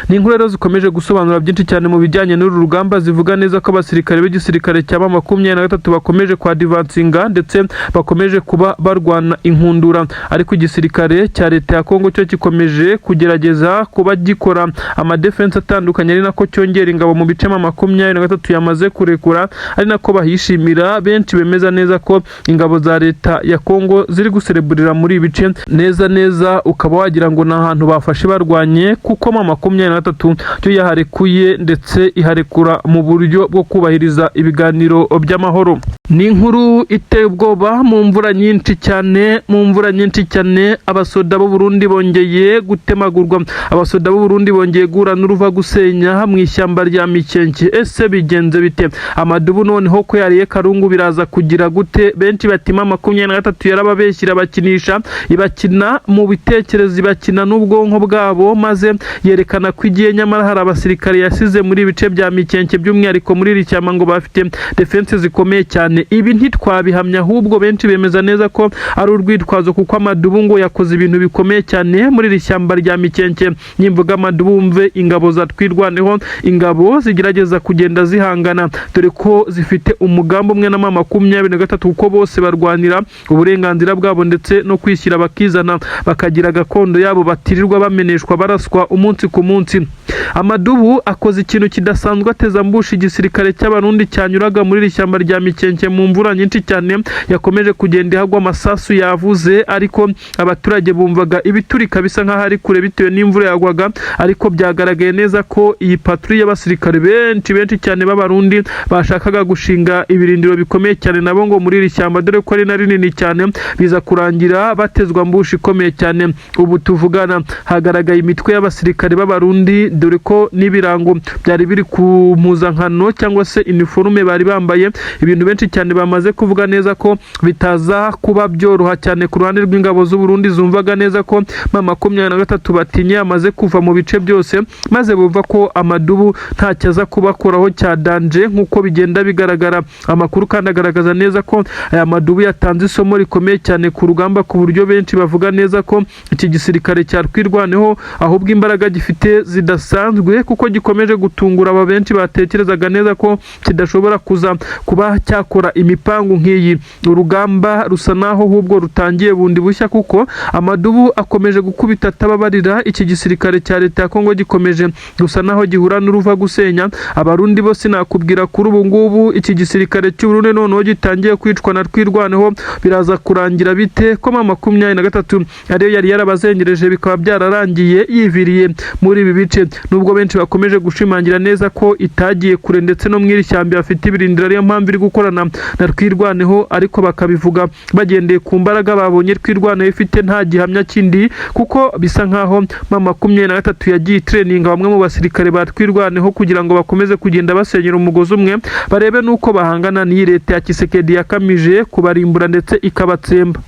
S1: Ni inkuru rero zikomeje gusobanura byinshi cyane mu bijyanye n'uru rugamba, zivuga neza ko abasirikare b'igisirikare cya M23 bakomeje kwadivansinga ndetse bakomeje kuba barwana inkundura, ariko igisirikare cya leta ya Kongo cyo gikomeje kugerageza kuba gikora amadefense atandukanye, ari nako cyongera ingabo mu bice M23 yamaze kurekura, ari nako bahishimira. Benshi bemeza neza ko ingabo za leta ya Kongo ziri gusereburira muri ibi bice neza neza, ukaba wagira ngo ni ahantu bafashe barwanye, kuko M23 cyo yaharekuye, ndetse iharekura mu buryo bwo kubahiriza ibiganiro by'amahoro. Ni inkuru iteye ubwoba. Mu mvura nyinshi cyane, mu mvura nyinshi cyane, abasoda b'u Burundi bongeye gutemagurwa. Abasoda b'u Burundi bongeye guhura n'uruva gusenya mu ishyamba rya Mikenke. Ese bigenze bite? Amadubu noneho ko yariye karungu, biraza kugira gute? Benshi batima 23 yarababeshyira, bakinisha, ibakina mu bitekerezo, ibakina n'ubwonko bwabo, maze yerekana ko igiye, nyamara hari abasirikare yasize muri ibice bya Mikenke, by'umwihariko muri iri shyamba, ngo bafite defense zikomeye cyane. Ibi ntitwabihamya, ahubwo benshi bemeza neza ko ari urwitwazo, kuko amadubu ngo yakoze ibintu bikomeye cyane muri iri shyamba rya Mikenke. Nimvuga amadubu, wumve ingabo za Twirwaneho, ingabo zigerageza kugenda zihangana, dore ko zifite umugambi umwe na M23, kuko bose barwanira uburenganzira bwabo ndetse no kwishyira bakizana, bakagira gakondo yabo, batirirwa bameneshwa, baraswa umunsi ku munsi. Amadubu akoze ikintu kidasanzwe, ateza ambush igisirikare cy'Abarundi cyanyuraga muri iri shyamba rya Mikenke mu mvura nyinshi cyane yakomeje kugenda ihagwa. Amasasu yavuze, ariko abaturage bumvaga ibiturika bisa nk'aho ari kure bitewe n'imvura yagwaga. Ariko byagaragaye neza ko iyi patrouille y'abasirikare benshi benshi cyane b'Abarundi bashakaga gushinga ibirindiro bikomeye cyane nabo ngo muri iri shyamba, dore ko ari na rinini cyane, biza kurangira batezwa ambush ikomeye cyane. Ubu tuvugana hagaragaye imitwe y'abasirikare b'Abarundi, dore ko n'ibirango byari biri ku mpuzankano cyangwa se iniforume bari bambaye. Ibintu benshi cyane cyane bamaze kuvuga neza ko bitaza kuba byoroha cyane ku ruhande rw'ingabo z'u Burundi, zumvaga neza ko M23 batinye yamaze kuva mu bice byose, maze bumva ko amadubu ntacyo aza kubakoraho cya danger nk'uko bigenda bigaragara. Amakuru kandi agaragaza neza ko aya madubu yatanze isomo rikomeye cyane ku rugamba, ku buryo benshi bavuga neza ko iki gisirikare cya Twirwaneho ahubwo imbaraga gifite zidasanzwe, kuko gikomeje gutungura aba benshi batekerezaga neza ko kidashobora kuza kuba cyakora imipangu nk'iyi. Urugamba rusa naho ahubwo rutangiye bundi bushya, kuko amadubu akomeje gukubita atababarira. Iki gisirikare cya leta ya Kongo gikomeje gusa naho gihura n'uruva gusenya. Abarundi bo sinakubwira. Kuri ubu ngubu iki gisirikare cy'u Burundi noneho gitangiye kwicwa na Twirwaneho. Biraza kurangira bite ko M23 ariyo yari yarabazengereje, bikaba byararangiye yiviriye muri ibi bice, nubwo benshi bakomeje gushimangira neza ko itagiye kure, ndetse no mu iri shyamba bafite ibirindiro, ariyo mpamvu iri gukorana na Twirwaneho, ariko bakabivuga bagendeye ku mbaraga babonye Twirwaneho ifite, nta gihamya kindi, kuko bisa nkaho M23 yagiye traininga bamwe mu basirikare ba Twirwaneho kugira ngo bakomeze kugenda basenyera umugozi umwe, barebe n'uko bahangana n'iyi leta ya Tshisekedi yakamije kubarimbura ndetse ikabatsemba.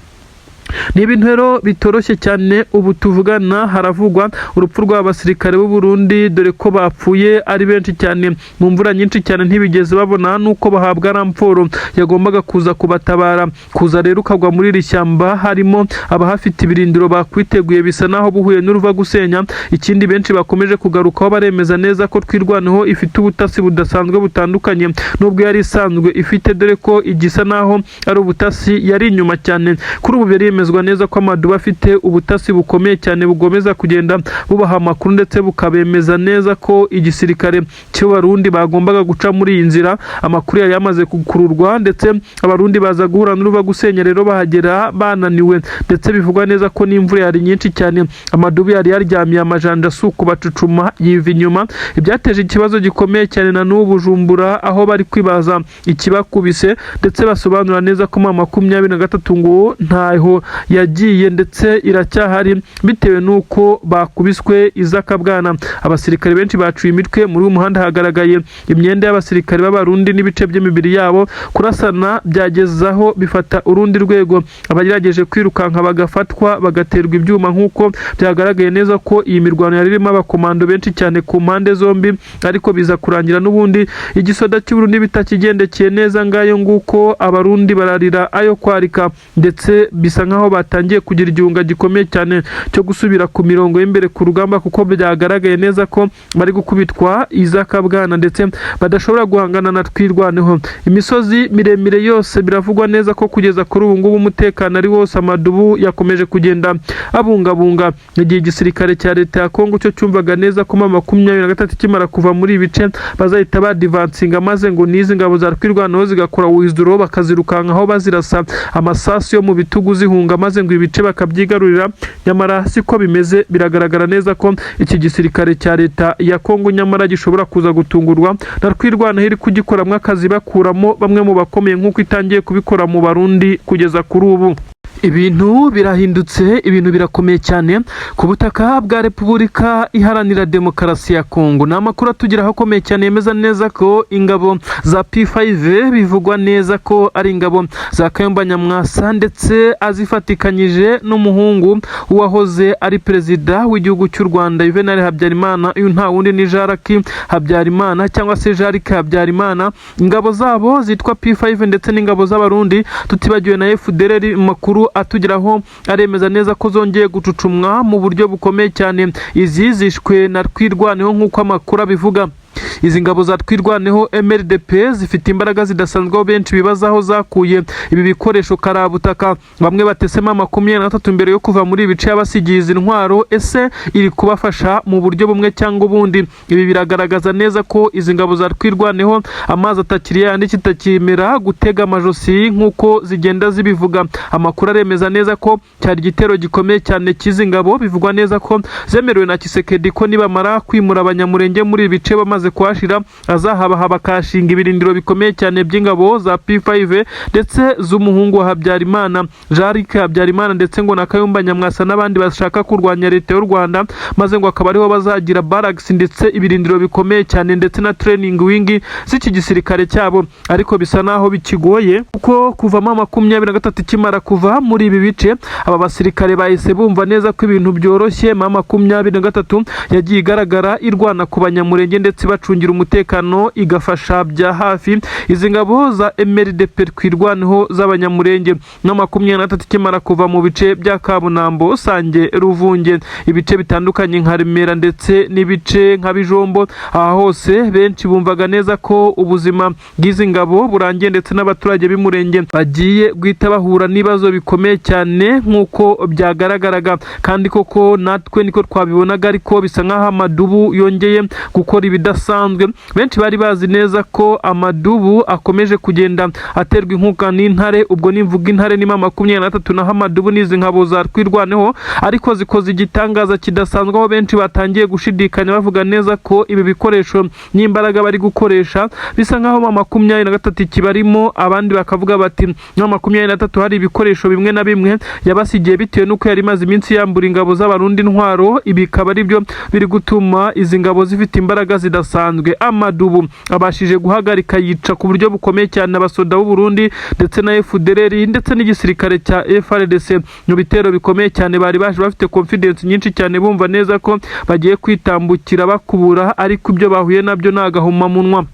S1: Ni ibintu rero bitoroshye cyane. Ubu tuvugana haravugwa urupfu rw'abasirikare b'u Burundi, dore ko bapfuye ari benshi cyane mu mvura nyinshi cyane, ntibigeze babona nuko bahabwa renfort yagombaga kuza kubatabara. Kuza rero ukagwa muri iri shyamba harimo abahafite ibirindiro bakwiteguye, bisa naho buhuye n'uruva gusenya. Ikindi benshi bakomeje kugarukaho, baremeza neza ko Twirwaneho ifite ubutasi budasanzwe, butandukanye n'ubwo yari isanzwe ifite, dore ko igisa naho ari ubutasi yari inyuma cyane. Kuri ubu biremezwa neza ko amadubu afite ubutasi bukomeye cyane, bugomeza kugenda bubaha amakuru, ndetse bukabemeza neza ko igisirikare cy'Abarundi bagombaga guca muri iyi nzira. Amakuru yari yamaze gukururwa, ndetse Abarundi baza guhura n'uruva gusenya rero, bahagera bananiwe, ndetse bivugwa neza ko n'imvura yari nyinshi cyane. Amadubu yari yaryamiye amajanja asuku bacucuma yiva inyuma, ibyateje ikibazo gikomeye cyane na n'ubu Bujumbura, aho bari kwibaza ikibakubise, ndetse basobanura neza ko M23 ngo ntaho yagiye ndetse iracyahari, bitewe n'uko bakubiswe izakabwana. Abasirikare benshi bacuye imitwe. Muri uyu muhanda hagaragaye imyenda y'abasirikare b'Abarundi n'ibice by'imibiri yabo. Kurasana byagezaho bifata urundi rwego, abagerageje kwirukanka bagafatwa bagaterwa ibyuma, nk'uko byagaragaye neza ko iyi mirwano yari irimo abakomando benshi cyane ku mpande zombi, ariko biza kurangira n'ubundi igisoda cy'Uburundi bitakigendekeye neza. Ngayo nguko, Abarundi bararira ayo kwarika, ndetse bisa nkaho batangiye kugira igihunga gikomeye cyane cyo gusubira ku mirongo y'imbere ku rugamba, kuko byagaragaye neza ko bari gukubitwa izakabwana ndetse badashobora guhangana na Twirwaneho. Imisozi miremire yose biravugwa neza ko kugeza kuri ubu ngubu umutekano ari wose, amadubu yakomeje kugenda abungabunga, igihe igisirikare cya leta ya Kongo cyo cyumvaga neza ko M23 ikimara kuva muri ibi bice bazahita badivansinga, maze ngo n'izi ngabo za Twirwaneho zigakora withdraw, bakazirukankaho bazirasa amasasu yo mu bitugu zihunga, maze ngo ibice bakabyigarurira. Nyamara siko bimeze. Biragaragara neza ko iki gisirikare cya leta ya Kongo nyamara gishobora kuza gutungurwa na Twirwaneho iri kugikoramo akazi, bakuramo bamwe mu bakomeye nk'uko itangiye kubikora mu Barundi. Kugeza kuri ubu ibintu birahindutse, ibintu birakomeye cyane ku butaka bwa Repubulika Iharanira Demokarasi ya Kongo. Ni amakuru atugeraho akomeye cyane yemeza neza ko ingabo za P5, bivugwa neza ko ari ingabo za Kayumba Nyamwasa, ndetse azifatikanyije n'umuhungu wahoze ari perezida w'igihugu cy'u Rwanda Juvenal Habyarimana, uyu nta wundi ni Jaraki Habyarimana cyangwa se Jarike Habyarimana, ingabo zabo zitwa P5 ndetse n'ingabo z'Abarundi, tutibagiwe na FDLR, makuru atugeraho aremeza neza ko zongeye gucucumwa mu buryo bukomeye cyane. Izi zishwe na Twirwaneho nk'uko amakuru abivuga. Izi ngabo za Twirwaneho MRDP zifite imbaraga zidasanzwe, aho benshi bibaza aho zakuye ibi bikoresho karabutaka. Bamwe batesemo 23 mbere yo kuva muri ibi bice yabasigiye izi ntwaro, ese iri kubafasha mu buryo bumwe cyangwa ubundi? Ibi biragaragaza neza ko izi ngabo za Twirwaneho amazi atakiri yandi, kitakimera gutega amajosi nk'uko zigenda zibivuga. Amakuru aremeza neza ko cyari igitero gikomeye cyane cy'izi ngabo, bivugwa neza ko zemerewe na Tshisekedi ko nibamara kwimura Abanyamurenge muri ibi bice bamaze bamaze kuhashira azahabaha bakashinga ibirindiro bikomeye cyane by'ingabo za P5 ndetse z'umuhungu wa Habyarimana Jean-Luc Habyarimana, ndetse ngo na Kayumba Nyamwasa n'abandi bashaka kurwanya leta y'u Rwanda, maze ngo akaba ariho bazagira barracks ndetse ibirindiro bikomeye cyane ndetse na training wing z'iki gisirikare cyabo. Ariko bisa naho bikigoye, kuko kuvamo 23 ikimara kuva muri ibi bice, aba basirikare bahise bumva neza ko ibintu byoroshye. M23 yagiye igaragara irwana ku Banyamurenge ndetse bacungira umutekano, igafasha bya hafi izi ngabo za MRDP Twirwaneho z'Abanyamurenge. Na 23 ikimara kuva mu bice bya Kabunambo, Sange, Ruvunge, ibice bitandukanye nka Remera ndetse n'ibice nka Bijombo, aha hose benshi bumvaga neza ko ubuzima bw'izi ngabo burangiye ndetse n'abaturage b'Umurenge bagiye guhita bahura n'ibibazo bikomeye cyane nk'uko byagaragaraga. Kandi koko natwe niko twabibonaga, ariko bisa nk'aho amadubu yongeye gukora ibidasanzwe. Benshi bari bazi neza ko amadubu akomeje kugenda aterwa inkunga n'intare. Ubwo nimvuga intare ni M23, naho amadubu n'izi ngabo za Twirwaneho, ariko zikoze igitangaza kidasanzwe, aho benshi batangiye gushidikanya bavuga neza ko ibi bikoresho n'imbaraga bari gukoresha bisa nk'aho M23 kibarimo. Abandi bakavuga bati M23 hari ibikoresho bimwe na bimwe yabasigiye bitewe n'uko yari imaze iminsi yambura ingabo z'Abarundi intwaro, ibi bikaba ari byo biri gutuma izi ngabo zifite imbaraga zidasanzwe. Amadubu abashije guhagarika, yica ku buryo bukomeye cyane abasoda b'u Burundi ndetse na FDLR ndetse n'igisirikare cya FARDC mu bitero bikomeye cyane. Bari baje bafite confidence nyinshi cyane, bumva neza ko bagiye kwitambukira bakubura, ariko ibyo bahuye nabyo ni agahomamunwa.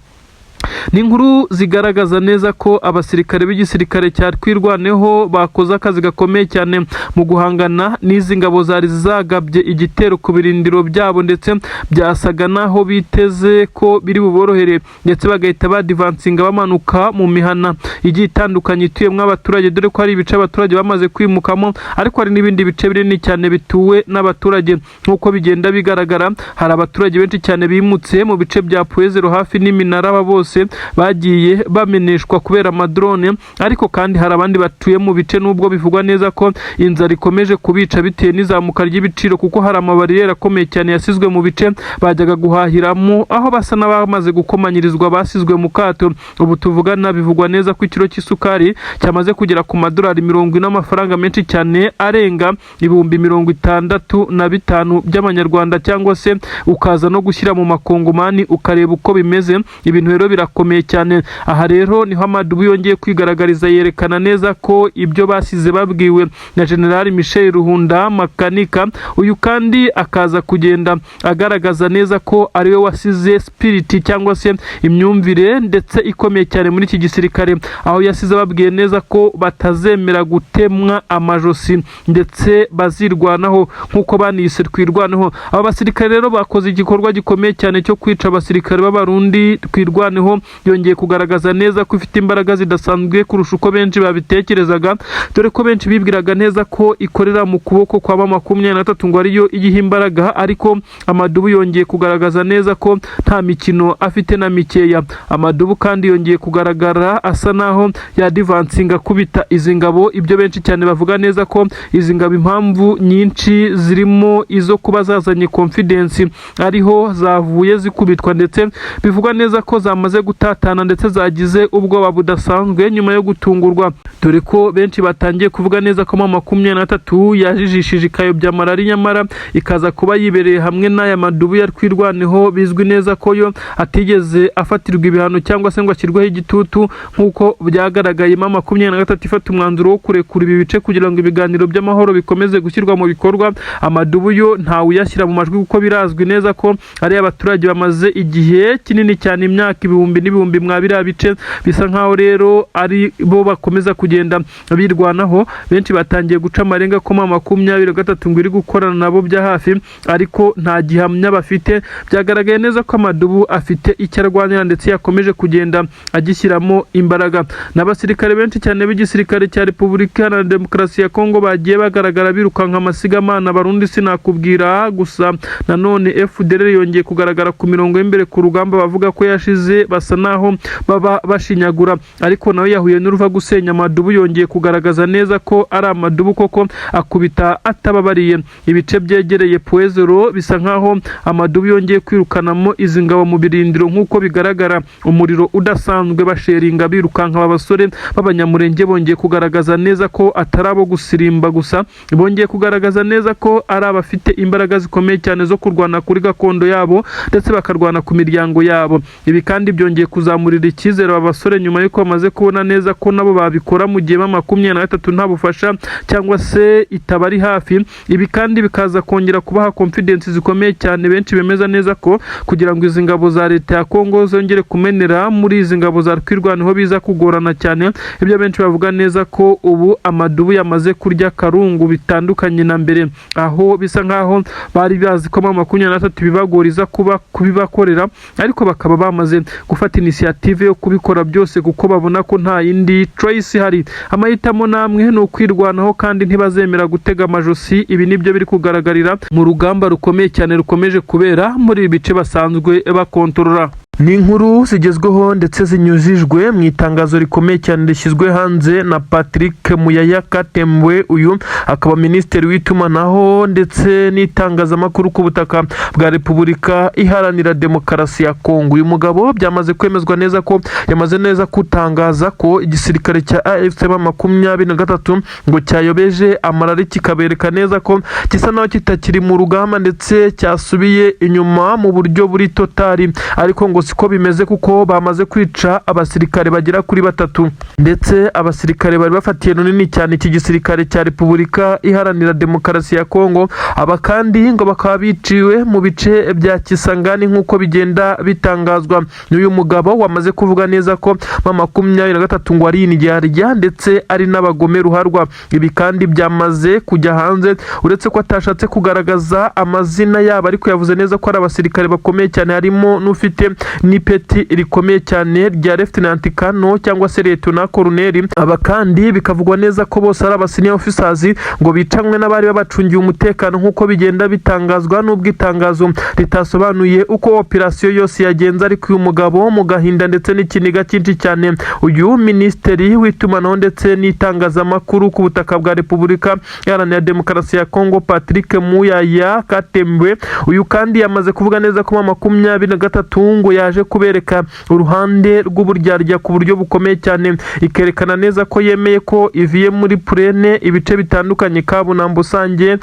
S1: Ni inkuru zigaragaza neza ko abasirikare b'igisirikare cya Twirwaneho bakoze akazi gakomeye cyane mu guhangana n'izi ngabo zari zagabye igitero ku birindiro byabo, ndetse byasaga naho biteze ko biri buborohere, ndetse bagahita badivansinga bamanuka mu mihana igiye itandukanye ituyemo abaturage, dore ko hari ibice abaturage bamaze kwimukamo, ariko hari n'ibindi bice binini cyane bituwe n'abaturage. Nk'uko bigenda bigaragara, hari abaturage benshi cyane bimutse mu bice bya Pwezero hafi n'iminara. Aba bose bagiye bameneshwa kubera amadrone, ariko kandi hari abandi batuye mu bice, nubwo bivugwa neza ko inzara ikomeje kubica bitewe n'izamuka ry'ibiciro, kuko hari amabariyeri akomeye cyane yasizwe mu bice bajyaga guhahiramo, aho basa n'abamaze gukomanyirizwa, basizwe mu kato. Ubu tuvugana bivugwa neza ko ikiro cy'isukari cyamaze kugera ku madolari 40, amafaranga menshi cyane arenga 65,000 by'amanyarwanda, cyangwa se ukaza no gushyira mu makongomani ukareba uko bimeze. Ibintu rero birakomeye cyane. Aha rero niho amadubu yongeye kwigaragariza, yerekana neza ko ibyo basize babwiwe na General Michel Ruhunda Makanika, uyu kandi akaza kugenda agaragaza neza ko ariwe wasize spirit cyangwa se imyumvire ndetse ikomeye cyane muri iki gisirikare, aho yasize ababwiye neza ko batazemera gutemwa amajosi ndetse bazirwanaho nk'uko banise Twirwaneho. Aba basirikare rero bakoze igikorwa gikomeye cyane cyo kwica abasirikare b'Abarundi. Twirwaneho yongeye kugaragaza neza ko ifite imbaraga zidasanzwe kurusha uko benshi babitekerezaga, dore ko benshi bibwiraga neza ko ikorera mu kuboko kwa M23 ngo ariyo iyiha imbaraga, ariko amadubu yongeye kugaragaza neza ko nta mikino afite na mikeya. Amadubu kandi yongeye kugaragara asa naho yadivansinga akubita izi ngabo, ibyo benshi cyane bavuga neza ko izi ngabo impamvu nyinshi zirimo izo kuba zazanye confidence ariho zavuye zikubitwa, ndetse bivugwa neza ko zamaze gutatana ndetse zagize ubwoba budasanzwe nyuma yo gutungurwa, dore ko benshi batangiye kuvuga neza ko M23 yajijishije ikayobya malari, nyamara ikaza kuba yibereye hamwe n'aya madubu ya Twirwaneho, bizwi neza ko yo atigeze afatirwa ibihano cyangwa se ngo ashyirweho igitutu nk'uko byagaragaye M23 ifata umwanzuro wo kurekura ibi bice kugira ngo ibiganiro by'amahoro bikomeze gushyirwa mu bikorwa. Amadubu yo ntawe uyashyira mu majwi, kuko birazwi neza ko ari abaturage bamaze igihe kinini cyane, imyaka ibihumbi n'ibihumbi mwa biriya bice, bisa nkaho rero ari bo bakomeza kugenda birwanaho. Benshi batangiye guca amarenga ko M23 ngo iri gukorana nabo bya hafi, ariko nta gihamya bafite. Byagaragaye neza ko amadubu afite icyo arwanira ndetse yakomeje kugenda agishyiramo imbaraga. N'abasirikare benshi cyane b'igisirikare cya Repubulika Iharanira Demokarasi ya Kongo bagiye bagaragara birukanka amasigamana. Barundi sinakubwira gusa. Nanone FDLR yongeye kugaragara ku mirongo y'imbere ku rugamba, bavuga ko yashize, basa naho baba bashinyagura, ariko nawe yahuye n'uruva gusenya. Amadubu yongeye kugaragaza neza ko ari amadubu koko, akubita atababariye. Ibice byegereye Point Zéro bisa nkaho amadubu yongeye kwirukanamo izi ngabo mu birindiro. Nk'uko bigaragara, umuriro udasanzwe basheringa birukanka. Aba basore b'Abanyamurenge bongeye kugaragaza neza ko atari abo gusirimba gusa, bongeye kugaragaza neza ko ari abafite imbaraga zikomeye cyane zo kurwana kuri gakondo yabo ndetse bakarwana ku miryango yabo. Ibi kandi byongeye kuzamurira icyizere aba basore nyuma y'uko bamaze kubona neza ko nabo babikora mu gihe M23 nta bufasha cyangwa se itabari hafi. Ibi kandi bikaza kongera kubaha confidence zikomeye cyane. Benshi bemeza neza ko kugira ngo izi ngabo za leta ya Kongo zongere kumenera muri izi ngabo za Twirwaneho biza kugorana cyane. Ibyo benshi bavuga neza ko ubu amadubu yamaze kurya karungu, bitandukanye na mbere, aho bisa nkaho bari bazi ko M23 bibagoriza kuba kubibakorera, ariko bakaba bamaze gufata initiative yo kubikora byose kuko babona ko nta yindi choice ihari. Amahitamo namwe ni ukwirwanaho kandi ntibazemera gutega amajosi. Ibi nibyo biri kugaragarira mu rugamba rukomeye cyane rukomeje kubera muri ibi bice basanzwe bakontorora. Ni inkuru zigezweho ndetse zinyujijwe mu itangazo rikomeye cyane rishyizwe hanze na Patrick Muyaya Katembwe. Uyu akaba minisitiri w'itumanaho ndetse n'itangazamakuru ku butaka bwa Repubulika Iharanira Demokarasi ya Kongo. Uyu mugabo byamaze kwemezwa neza ko yamaze neza gutangaza ko igisirikare cya AFC M23 ngo cyayobeje amarari, kikabereka neza ko gisa naho kitakiri mu rugamba ndetse cyasubiye inyuma mu buryo buri total, ariko ngo siko bimeze kuko bamaze kwica abasirikare bagera kuri batatu, ndetse abasirikare bari bafatiye runini cyane iki gisirikare cya Repubulika Iharanira Demokarasi ya Kongo. Aba kandi ngo bakaba biciwe mu bice bya Kisangani, nk'uko bigenda bitangazwa n'uyu mugabo wamaze kuvuga neza ko M23 ngo ari indyarya ndetse ari n'abagome ruharwa. Ibi kandi byamaze kujya hanze, uretse ko atashatse kugaragaza amazina yabo, ariko yavuze neza ko ari abasirikare bakomeye cyane, harimo n'ufite n'ipeti rikomeye cyane rya Lieutenant Colonel cyangwa se Lieutenant Colonel. Aba kandi bikavugwa neza ko bose ari aba senior officers, ngo bicanwe n'abari babacungiye umutekano, nk'uko bigenda bitangazwa, n'ubwo itangazo ritasobanuye uko operasiyo yose yagenze. Ariko uyu mugabo mu gahinda ndetse n'ikiniga cyinshi cyane, uyu minisitiri w'itumanaho ndetse n'itangazamakuru ku butaka bwa Repubulika Iharanira Demokarasi ya Kongo, Patrick Muyaya Katembwe, uyu kandi yamaze kuvuga neza ko M23 ngo yaje kubereka uruhande rw'uburyarya ku buryo bukomeye cyane, ikerekana neza ko yemeye ko iviye muri Plaine, ibice bitandukanye, Kabunambo, Sange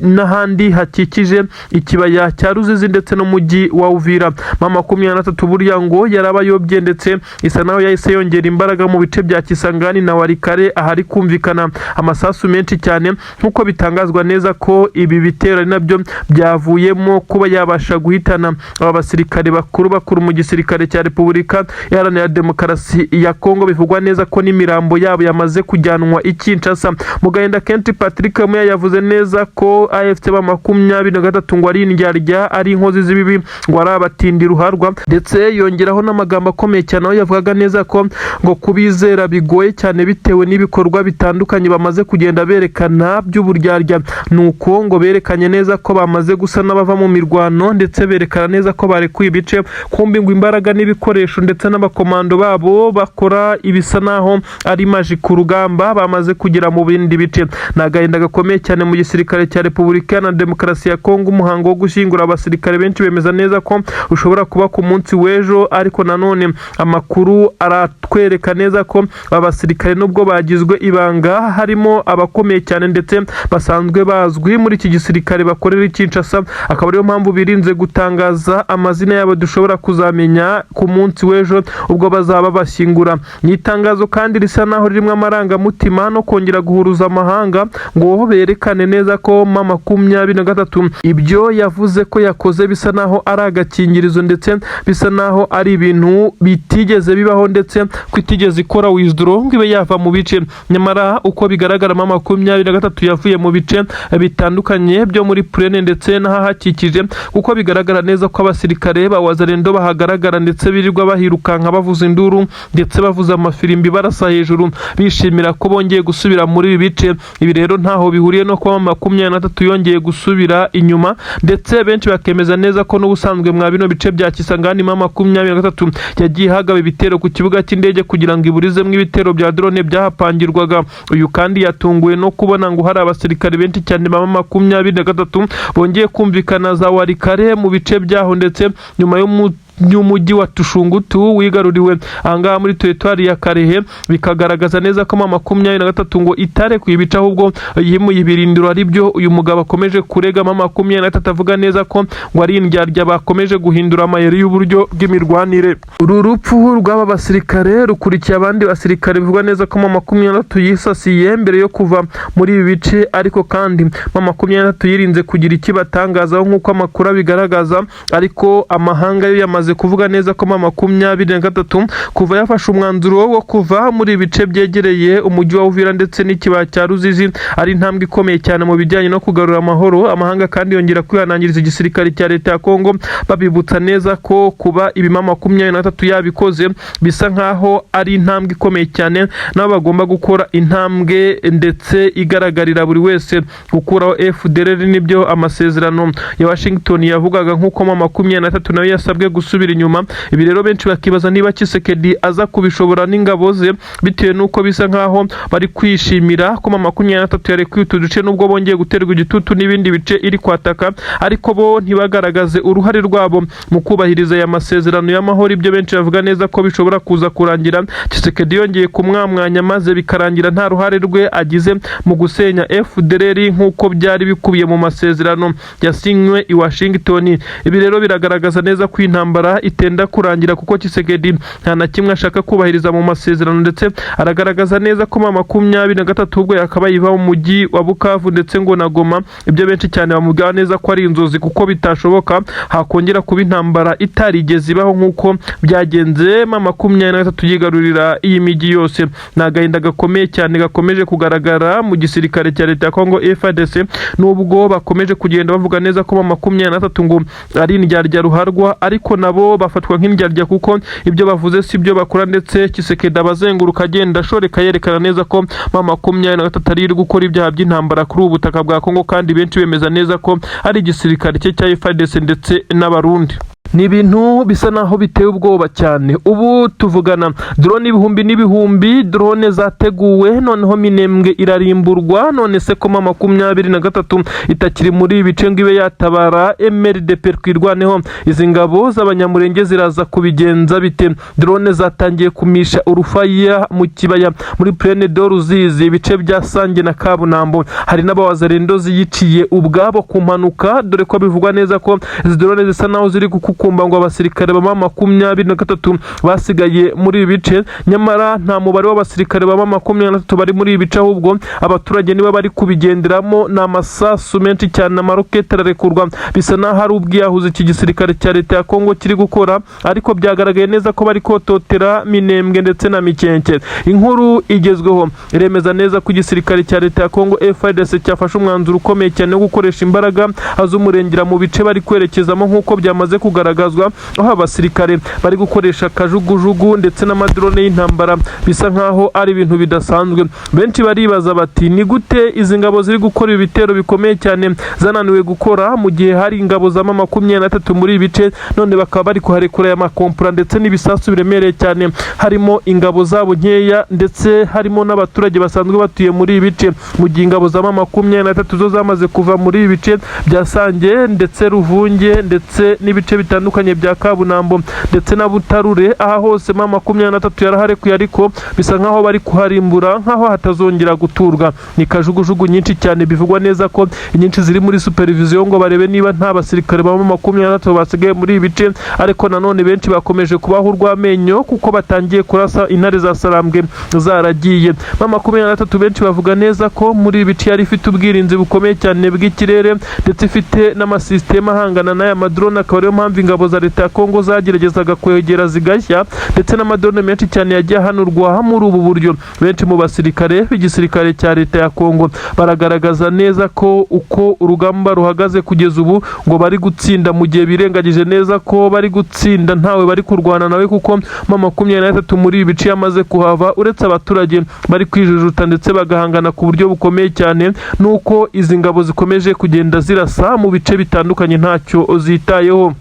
S1: n'ahandi hakikije ikibaya cya Ruzizi ndetse n'umujyi wa Uvira. M23 burya ngo yarabayobye, ndetse isa naho yahise yongera imbaraga mu bice bya Kisangani na Walikale, ahari kumvikana amasasu menshi cyane, nk'uko bitangazwa neza ko ibi bitero ari nabyo byavuyemo kuba yabasha guhitana aba basirikare bakuru bakuru mu gisirikare cya Repubulika Iharanira Demokarasi ya Kongo. Bivugwa neza ko n'imirambo yabo yamaze kujyanwa i Kinshasa. Mu gahinda kenshi, Patrick Muyaya yavuze neza ko AFC M23 ngo ari indyarya, ari inkozi z'ibibi, ngo ari abatindi ruharwa, ndetse yongeraho n'amagambo akomeye cyane aho yavugaga neza ko ngo kubizera bigoye cyane bitewe n'ibikorwa bitandukanye bamaze kugenda berekana by'uburyarya. Nuko ngo berekanye neza ko bamaze gusa n'abava mu mirwano, ndetse berekana neza ko barekuye ibice, kumbi ngo imbaraga n'ibikoresho ndetse n'abakomando babo bakora ibisa naho ari maji ku rugamba bamaze kugera mu bindi bice. Ni agahinda gakomeye cyane mu gisirikare cya Repubulika Iharanira Demokarasi ya Kongo. Umuhango wo gushyingura abasirikare, benshi bemeza neza ko ushobora kuba ku munsi w'ejo, ariko nanone amakuru aratwereka neza ko aba basirikare, nubwo bagizwe ibanga, harimo abakomeye cyane ndetse basanzwe bazwi muri iki gisirikare bakorera i Kinshasa, akaba ariyo mpamvu birinze gutangaza amazina yabo, dushobora kuzamenya ku munsi w'ejo ubwo bazaba bashyingura. Ni itangazo kandi risa naho ririmo amarangamutima no kongera guhuruza amahanga ngo berekane neza ko M23 ibyo yavuze ko yakoze bisa naho ari agakingirizo, ndetse bisa naho ari ibintu bitigeze bibaho, ndetse ko itigeze ikora withdraw ngo ibe yava mu bice. Nyamara uko bigaragara, M23 yavuye mu bice bitandukanye byo muri Plaine ndetse n'ahahakikije, kuko bigaragara neza ko abasirikare ba Wazalendo bahagaze. bagaragara ndetse birirwa bahirukanka bavuza induru ndetse bavuza amafirimbi, barasa hejuru, bishimira ko bongeye gusubira muri ibi bice. Ibi rero ntaho bihuriye no kuba 23 yongeye gusubira inyuma, ndetse benshi bakemeza neza ko n'ubusanzwe mwa bino bice bya Kisangani 23 yagiye hagaba ibitero ku kibuga cy'indege kugira ngo iburizemo ibitero bya drone byahapangirwaga. Uyu kandi yatunguwe no kubona ngo hari abasirikare benshi cyane ba 23 bongeye kumvikana za Walikale mu bice byaho, ndetse nyuma y'umujyi wa Tushungutu wigaruriwe ahangaha muri teritwari ya Kalehe, bikagaragaza neza ko 23 ngo itarekuye ibice, ahubwo yimuye ibirindiro. Ari byo uyu mugabo akomeje kurega 23, avuga neza ko ngo ari indyarya bakomeje guhindura amayeri y'uburyo bw'imirwanire. Uru rupfu rw'aba basirikare rukurikiye abandi basirikare bivugwa neza ko 23 yisasiye mbere yo kuva muri ibi bice, ariko kandi 23 yirinze kugira ikibatangazaho nk'uko amakuru abigaragaza. Ariko amahanga yo yamaze kuvuga neza ko 23 kuva yafashe umwanzuro wo kuva muri ibi bice byegereye umujyi wa Uvira ndetse n'ikibaya cya Ruzizi ari intambwe ikomeye cyane mu bijyanye no kugarura amahoro. Amahanga kandi yongera kwihanangiriza igisirikare cya leta ya Kongo, babibutsa neza ko kuba ibi 23 yabikoze bisa nkaho ari intambwe ikomeye cyane, nabo bagomba gukora intambwe ndetse igaragarira buri wese gukuraho FDLR. Nibyo amasezerano ya Washington yavugaga, nk'uko 23 nayo yasabwe gusubira inyuma. Ibi rero benshi bakibaza niba Tshisekedi aza kubishobora n'ingabo ze, bitewe n'uko bisa nkaho bari kwishimira ko 23 yarekuye utu duce, nubwo bongeye guterwa igitutu n'ibindi bice iri kwataka, ariko bo ntibagaragaze uruhare rwabo mu kubahiriza aya masezerano y'amahoro. Ibyo benshi bavuga neza ko bishobora kuza kurangira Tshisekedi yongeye kumwamwanya, maze bikarangira nta ruhare rwe agize mu gusenya FDLR nk'uko byari bikubiye mu masezerano yasinywe i Washington. Ibi rero biragaragaza neza ko intambara itenda kurangira, kuko Tshisekedi nta na kimwe ashaka kubahiriza mu masezerano, ndetse aragaragaza neza ko 23 ubwo yakabaye iva mu mujyi wa Bukavu ndetse ngo na Goma. Ibyo benshi cyane bamubwira neza ko ari inzozi, kuko bitashoboka hakongera kuba intambara itarigeze ibaho nk'uko byagenze 23 yigarurira iyi mijyi yose. Ni agahinda gakomeye cyane gakomeje kugaragara mu gisirikare cya leta ya Kongo FARDC, nubwo bakomeje kugenda bavuga neza ko 23 ngo ari indyarya ruharwa, ariko nabo bafatwa nk'indyarya kuko ibyo bavuze si byo bakora, ndetse Tshisekedi abazenguruka agenda ashoreka yerekana neza ko 23 ari iri gukora ibyaha by'intambara kuri ubu butaka bwa Kongo, kandi benshi bemeza neza ko ari igisirikare cye cya FARDC ndetse n'Abarundi. Ni ibintu bisa naho biteye ubwoba cyane. Ubu tuvugana drone ibihumbi n'ibihumbi, drone zateguwe, noneho Minembwe irarimburwa. None se ko 23 itakiri muri ibi bice ngo ibe yatabara MRDP Twirwaneho, izi ngabo z'Abanyamurenge ziraza kubigenza bite? Drone zatangiye kumisha urufaya mu kibaya muri Plaine de Ruzizi, ibice bya Sange na Kabunambo. Hari n'abawazarendo ziyiciye ubwabo ku mpanuka, dore ko bivugwa neza ko izi drone zisa naho ziri gukukumba ngo abasirikare ba 23 basigaye muri ibi bice. Nyamara nta mubare w'abasirikare ba 23 bari muri ibi bice, ahubwo abaturage nibo bari kubigenderamo. Ni amasasu menshi cyane, amaroketi ararekurwa, bisa naho ari ubwiyahuzi iki gisirikare cya leta ya Kongo kiri gukora, ariko byagaragaye neza ko bari kototera Minembwe ndetse na Mikenke. Inkuru igezweho iremeza neza ko igisirikare cya leta ya Kongo FARDC cyafashe umwanzuro ukomeye cyane wo gukoresha imbaraga z'umurengera mu bice bari kwerekezamo, nk'uko byamaze kugaragazwa, aho abasirikare bari gukoresha kajugujugu ndetse n'amadrone y'intambara, bisa nkaho ari ibintu bidasanzwe. Benshi baribaza bati: "Ni gute izi ngabo ziri gukora ibitero bikomeye cyane zananiwe gukora mu gihe hari ingabo za 23 muri ibi bice, none bakaba bari kuharekura aya makompura ndetse n'ibisasu biremereye cyane, harimo ingabo zabo nkeya ndetse harimo n'abaturage basanzwe batuye muri ibi bice, mu gihe ingabo za 23 zo zamaze kuva muri ibi bice bya Sange ndetse Ruvunge ndetse n'ibice bitandukanye bya Kabunambo ndetse na Butarure? Aha hose 23 yaraharekuye, ariko bisa nkaho bari kuharimbura nkaho hatazongera guturwa. Ni kajugujugu nyinshi cyane, bivugwa neza ko inyinshi ziri muri supervision ngo barebe niba nta basirikare ba 23 basigaye muri ibi bice, ariko nanone benshi bakomeje kubaho urw'amenyo kuko batangiye kurasa intare za Sarambwe zaragiye. 23 benshi bavuga neza ko muri ibi bice yari ifite ubwirinzi bukomeye cyane bw'ikirere, ndetse ifite n'amasisiteme ahangana n'aya madrone, akaba ariyo mpamvu ingabo ingabo za leta ya Kongo zageragezaga kwegera zigashya, ndetse n'amadrone menshi cyane yagiye ahanurwa muri ubu buryo. Benshi mu basirikare b'igisirikare cya leta ya Kongo baragaragaza neza ko uko urugamba ruhagaze kugeza ubu ngo bari gutsinda, mu gihe birengagije neza ko bari gutsinda ntawe bari kurwana nawe, kuko M23 muri ibi bice yamaze kuhava, uretse abaturage bari kwijujuta ndetse bagahangana ku buryo bukomeye cyane, nuko izi ngabo zikomeje kugenda zirasa mu bice bitandukanye ntacyo zitayeho.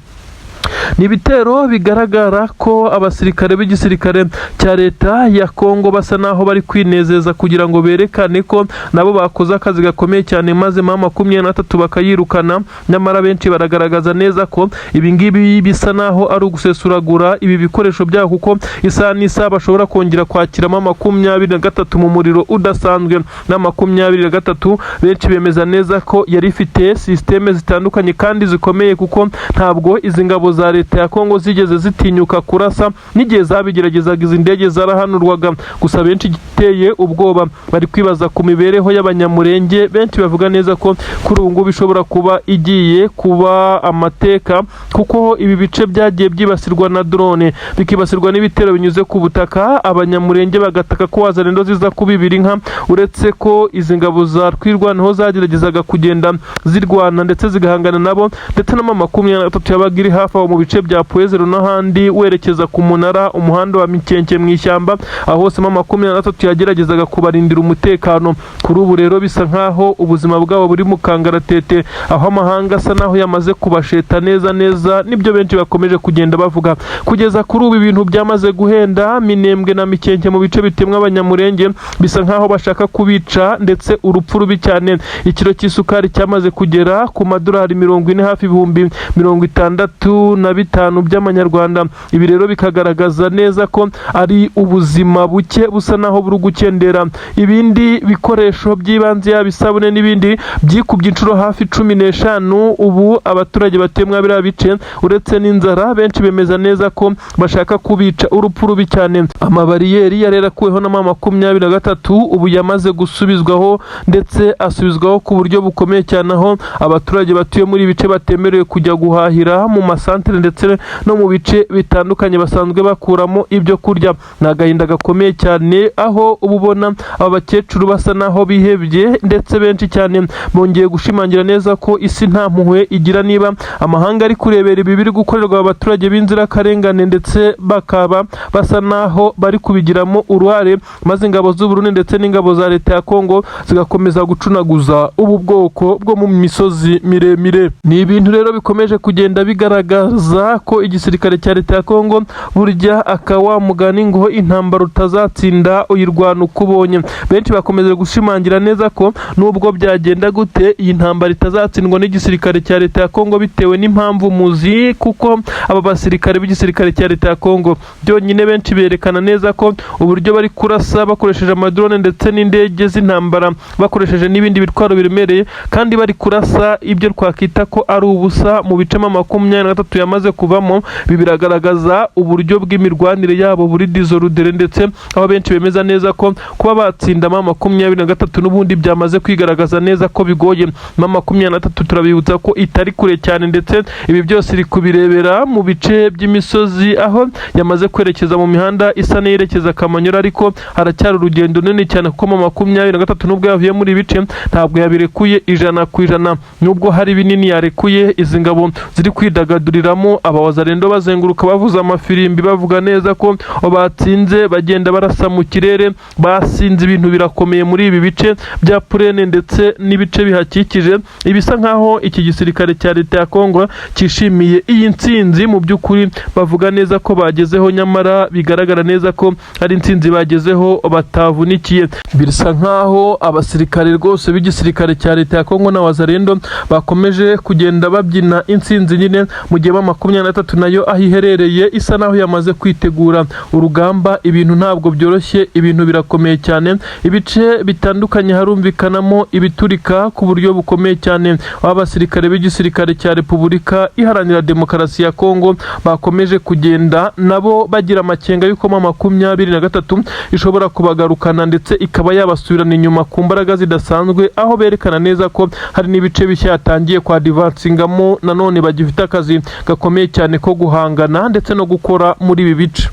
S1: Ni ibitero bigaragara ko abasirikare b'igisirikare cya leta ya Kongo basa naho bari kwinezeza kugira ngo berekane ko nabo bakoze akazi gakomeye cyane, maze M23 bakayirukana. Nyamara benshi baragaragaza neza ko ibi ngibi bisa naho ari ugusesuragura ibi bikoresho byabo, kuko isaha n'isaha bashobora kongera kwakira M23 mu muriro udasanzwe. Na 23 benshi bemeza neza ko yari ifite système zitandukanye kandi zikomeye, kuko ntabwo izi ngabo za leta ya Kongo zigeze zitinyuka kurasa n'igihe zabigeragezaga, izi ndege zarahanurwaga. Gusa benshi igiteye ubwoba, bari kwibaza ku mibereho y'Abanyamurenge. Benshi bavuga neza ko kuri ubu ngubu ishobora kuba igiye kuba amateka, kuko ibi bice byagiye byibasirwa na drone, bikibasirwa n'ibitero binyuze ku butaka, Abanyamurenge bagataka ko Wazalendo ziza kubibira inka. Uretse ko izi ngabo za Twirwaneho zageragezaga kugenda zirwana ndetse zigahangana nabo, ndetse na M23 yabaga iri hafi aho mu bice bya Pwezero n'ahandi werekeza ku munara, umuhanda wa Mikenke mu ishyamba, aho hose M23 yageragezaga kubarindira umutekano. Kuri ubu rero bisa nkaho ubuzima bwabo buri mu kangaratete, aho amahanga asa naho yamaze kubasheta neza neza. Nibyo benshi bakomeje kugenda bavuga. Kugeza kuri ubu ibintu byamaze guhenda Minembwe na Mikenke mu bice bitemwa Abanyamurenge, bisa nkaho bashaka kubica ndetse urupfu rubi cyane. Ikiro cy'isukari cyamaze kugera ku madolari 40, hafi 65,000 by'amanyarwanda. Ibi rero bikagaragaza neza ko ari ubuzima buke busa naho buri gukendera. Ibindi bikoresho by'ibanze, yaba isabune n'ibindi, byikubye inshuro hafi 15. Ubu abaturage batuye muri biriya bice, uretse n'inzara, benshi bemeza neza ko bashaka kubica urupfu rubi cyane. Amabariyeri yari yarakuweho na M23 ubu yamaze gusubizwaho, ndetse asubizwaho ku buryo bukomeye cyane, aho abaturage batuye muri ibi bice batemerewe kujya guhahira mu masantere ndetse no mu bice bitandukanye basanzwe bakuramo ibyo kurya. Ni agahinda gakomeye cyane, aho uba ubona aba bakecuru basa naho bihebye, ndetse benshi cyane bongeye gushimangira neza ko isi nta mpuhwe igira, niba amahanga ari kurebera ibi biri gukorerwa aba baturage b'inzirakarengane, ndetse bakaba basa naho bari kubigiramo uruhare, maze ingabo z'u Burundi ndetse n'ingabo za leta ya Kongo zigakomeza gucunaguza ubu bwoko bwo mu misozi miremire. Ni ibintu rero bikomeje kugenda bigaragaza ko igisirikare cya leta ya Kongo burya aka wa mugani ngo intambara utazatsinda uyirwana uko ubonye. Benshi bakomeje gushimangira neza ko nubwo byagenda gute iyi ntambara itazatsindwa n'igisirikare cya leta ya Kongo, bitewe n'impamvu muzi, kuko aba basirikare b'igisirikare cya leta ya Kongo byonyine benshi berekana neza ko uburyo bari kurasa bakoresheje amadrone ndetse n'indege z'intambara, bakoresheje n'ibindi bitwaro biremereye, kandi bari kurasa ibyo twakita ko ari ubusa mu bice M23 yamaze kuvamo. Ibi biragaragaza uburyo bw'imirwanire yabo buri désordre, ndetse aho benshi bemeza neza ko kuba batsinda M23 n'ubundi byamaze kwigaragaza neza ko bigoye. M23 turabibutsa ko itari kure cyane, ndetse ibi byose iri kubirebera mu bice by'imisozi, aho yamaze kwerekeza mu mihanda isa n'iyerekeza Kamanyura, ariko haracyari urugendo runini cyane, kuko M23 nubwo yavuye muri ibi bice ntabwo yabirekuye 100%, nubwo hari binini yarekuye. Izi ngabo ziri kwidagaduriramo, Abawazalendo bazenguruka bavuza amafirimbi, bavuga neza ko batsinze, bagenda barasa mu kirere basinze. Ibintu birakomeye muri ibi bice bya Purene ndetse n'ibice bihakikije. Ibisa nkaho iki gisirikare cya leta ya Kongo cyishimiye iyi ntsinzi mu by'ukuri bavuga neza ko bagezeho, nyamara bigaragara neza ko ari intsinzi bagezeho batavunikiye. Bisa nkaho abasirikare rwose b'igisirikare cya leta ya Kongo na Wazalendo bakomeje kugenda babyina intsinzi nyine, mu gihe M23 nayo aho iherereye isa naho yamaze kwitegura urugamba. Ibintu ntabwo byoroshye, ibintu birakomeye cyane. Ibice bitandukanye harumvikanamo ibiturika ku buryo bukomeye cyane, aho abasirikare b'igisirikare cya Repubulika Iharanira Demokarasi ya Kongo bakomeje kugenda nabo bagira amakenga y'uko M23 ishobora kubagarukana ndetse ikaba yabasubirana inyuma ku mbaraga zidasanzwe, aho berekana neza ko hari n'ibice bishya yatangiye kwadivansingamo, nanone bagifite akazi gakomeye. gakomeye cyane ko guhangana ndetse no gukora muri ibi bice.